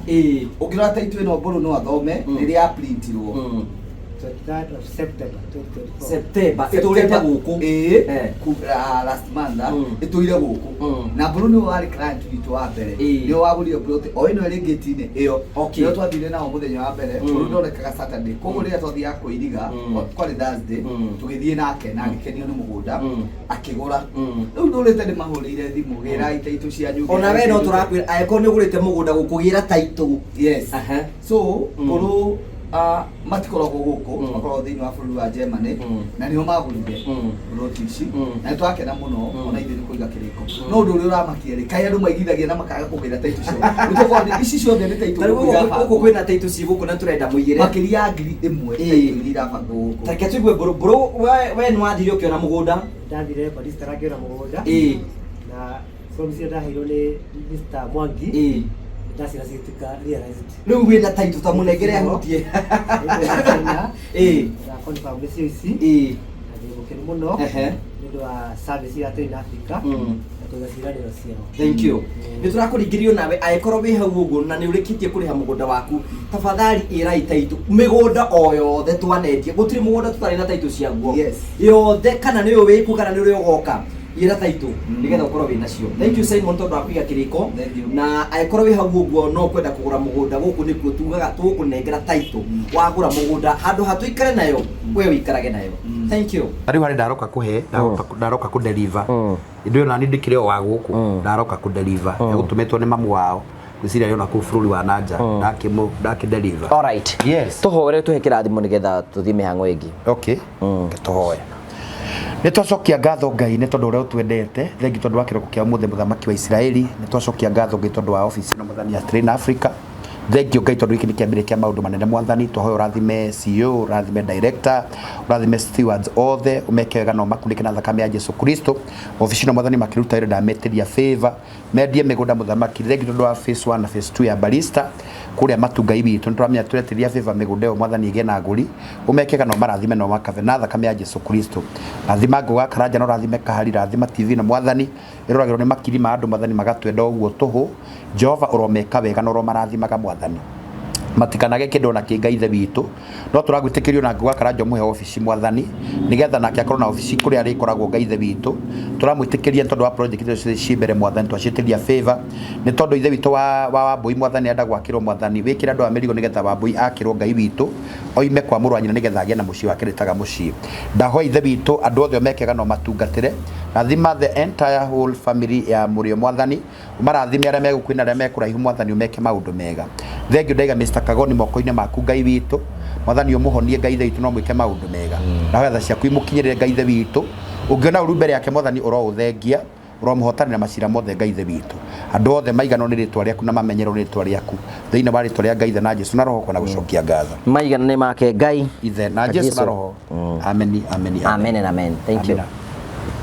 Ũngĩrora title ĩno, mbũrũ no athome rĩrĩa yaprintirwo. 23rd of September 2024. September ĩtũrĩte gũkũ. Ĩĩ, last month, ĩtũire gũkũ. Na mbũrũ nĩwe warĩ client witũ wa mbere. Nĩwe wagũrire plot o ĩno ĩrĩ gate-inĩ ĩyo. Nĩyo twathire nao mũthenya wa mbere. Mbũrũ ndonekaga Saturday, koguo rĩrĩa twathiaga kwĩiriga, kwarĩ Thursday, tũgĩthiĩ nake na agĩkenio nĩ mũgũnda, akĩgũra. Rĩu ndũrĩte ndĩmahũrĩire thimũ, gĩrai title cianyu. Ona we gĩrai no title. tũrakwĩra angĩkorwo nĩ ũgũrĩte mũgũnda gũkũ, gĩra title. Yes. So mbũrũ Matikoragwo gũkũ, makoragwo thĩinĩ wa bũrũri wa Germany, na nĩo magũrire roti ici, na nĩtwakena mũno ona ithuĩ nĩ kũiga kĩrĩko. No ũndũ ũrĩa ũramakia rĩ, kaĩ andũ maigithagia na makaga kũgĩra taitũ ciao? Nĩ tũkorwo ici ciothe nĩ taitũ Ta rĩu gũkũ gũkũ irabangwo. Kwĩna taitũ ci gũkũ na tũrenda mũigĩre. Makĩria ya 1000 taitũ iria irabangwo gũkũ. Tareke tũigue mbũrũ mbũrũ, we nĩ wathire ũkĩona mũgũnda? Ndathire kwa district ngĩona mũgũnda, na form iria ndaheirwo nĩ Mr. Mwangi ndacira cigĩtuĩka realized. Rĩu wĩna taitũ, ta mũnengere ahutie. Na confirm nĩcio ici, na ndĩ mũkenu mũno nĩ ũndũ wa service ya Train Africa na kũiga ciĩranĩro ciao. Thank you. Nĩ tũrakũringĩrio nawe angĩkorwo wĩ hau ũguo na nĩ ũrĩkĩtie kũrĩha mũgũnda waku, tafadhali ĩrai taitũ mĩgũnda o yothe twanendia. Gũtirĩ mũgũnda tũtarĩ na taitũ ciaguo. Yothe, kana nĩ ũyũ wĩkuo kana nĩ ũrĩa ũgoka, ĩra taitũ nĩgetha ũkorwo wĩ nacio. Thank you, Simon, tondũ wa kũiga kĩrĩko. Thank you. Na angĩkorwo wĩ hau ũguo no kwenda kũgũra mũgũnda, gũkũ nĩkuo tugaga tũgũkũnengera taitũ. Wagũra mũgũnda, handũ ha tũikare nayo, we ũikarage nayo. Thank you. Ta rĩu harĩ ndaroka kũhe, ndaroka kũ deliver indo ĩyo, nani ndĩkĩrĩ o wa gũkũ, ndaroka kũ deliver egũtũmĩtwo nĩ mamu wao, ngwĩciria yona kũu bũrũri wa nanja, ndakĩ deliver. Alright. Yes. Tũhoere, tũhe kĩrathimo nĩgetha tũthiĩ mĩhang'o ĩngĩ. Okay, tũhoe. Nĩ twacokia ngatho Ngai nĩ tondũ ũrĩa ũtwendete. Thengi tondũ wa kĩroko kĩa ũmũthĩ, mũthamaki wa Isiraeli. Nĩ twacokia ngatho Ngai tondũ wa ofici ĩno, mwathani, ya Train Africa. Thengio Ngai tondũ gĩkĩ nĩ kĩambĩrĩria kĩa maũndũ manene. Mwathani, twahoya ũrathime CEO, ũrathime director, ũrathime stewards othe, ũmeke wega na ũmakunĩke na thakame ya Jesu Kristo. Ofici ĩno, mwathani, makĩruta wĩra, ndametĩria favor mendie mĩgũnda. Mũthamaki, thengi tondũ wa phase 1 na phase 2 ya barista kũrĩa Matungai witũ. Nĩ tũramenya tũretĩria favor mĩgũnda ĩyo, mwathani, ĩgĩe na agũri. Ũmekega na ũmarathime na ũmakabe na thakame ya Jesu Kristo. Rathima Ngũga Karanja na ũrathime Kahari. Rathima TV na mwathani, ĩroragĩrwo nĩ makiri ma andũ, mwathani, magatwenda ũguo tũhũ. Jehova, ũromeka wega na ũromarathimaga, mwathani, matikanage kĩndũ ona kĩ. Ngai ithe witũ, no tũragwĩtĩkĩrio na Ngũga Karanja mũhe obici, mwathani, nĩgetha nake akorwo na obici kũrĩa arĩkoragwo. Ngai ithe witũ, tũramwĩtĩkĩria nĩ tondũ wa project icio ciothe ciĩ mbere, mwathani, twaciĩtĩria favor nĩ tondũ ithe witũ wa Wambũi, mwathani, enda gwakĩrwo. Mwathani, wĩkĩre andũ a mĩrigo nĩgetha Wambũi akĩrwo, Ngai witũ, oime kwa mũrũ wa nyina nĩgetha agĩe na mũciĩ wake rĩtaga mũciĩ. Ndahoya ithe witũ andũ othe omekega no matungatĩre. Rathima the entire whole family ya Mũrĩo, mwathani, ũmarathime arĩa megũkuhĩ na arĩa mekũraihu. Mwathani, ũmeke maũndũ mega. Thengio. Ndaiga Mr. Kagoni moko-inĩ maku, Ngai witũ. Mwathani, ũmũhonie, Ngai ithe witũ, no mwĩke maũndũ mega. Ndahoya tha ciaku imũkinyĩrĩre, Ngai ithe witũ. Ũngĩona ũru mbere yake, mwathani, ũroũthengia, ũromũhotanĩra macira mothe. Ngai ithe witũ, andũ othe maiganwo nĩ rĩtwa rĩaku na mamenyerwo nĩ rĩtwa rĩaku, thĩinĩ wa rĩtwa rĩa Ngai Ithe na Jesu na Roho, kona gũcokia ngatho. Maigana nĩ make Ngai Ithe na Jesu na Roho. Ameni, ameni. Amen and amen. Thank you. Amina.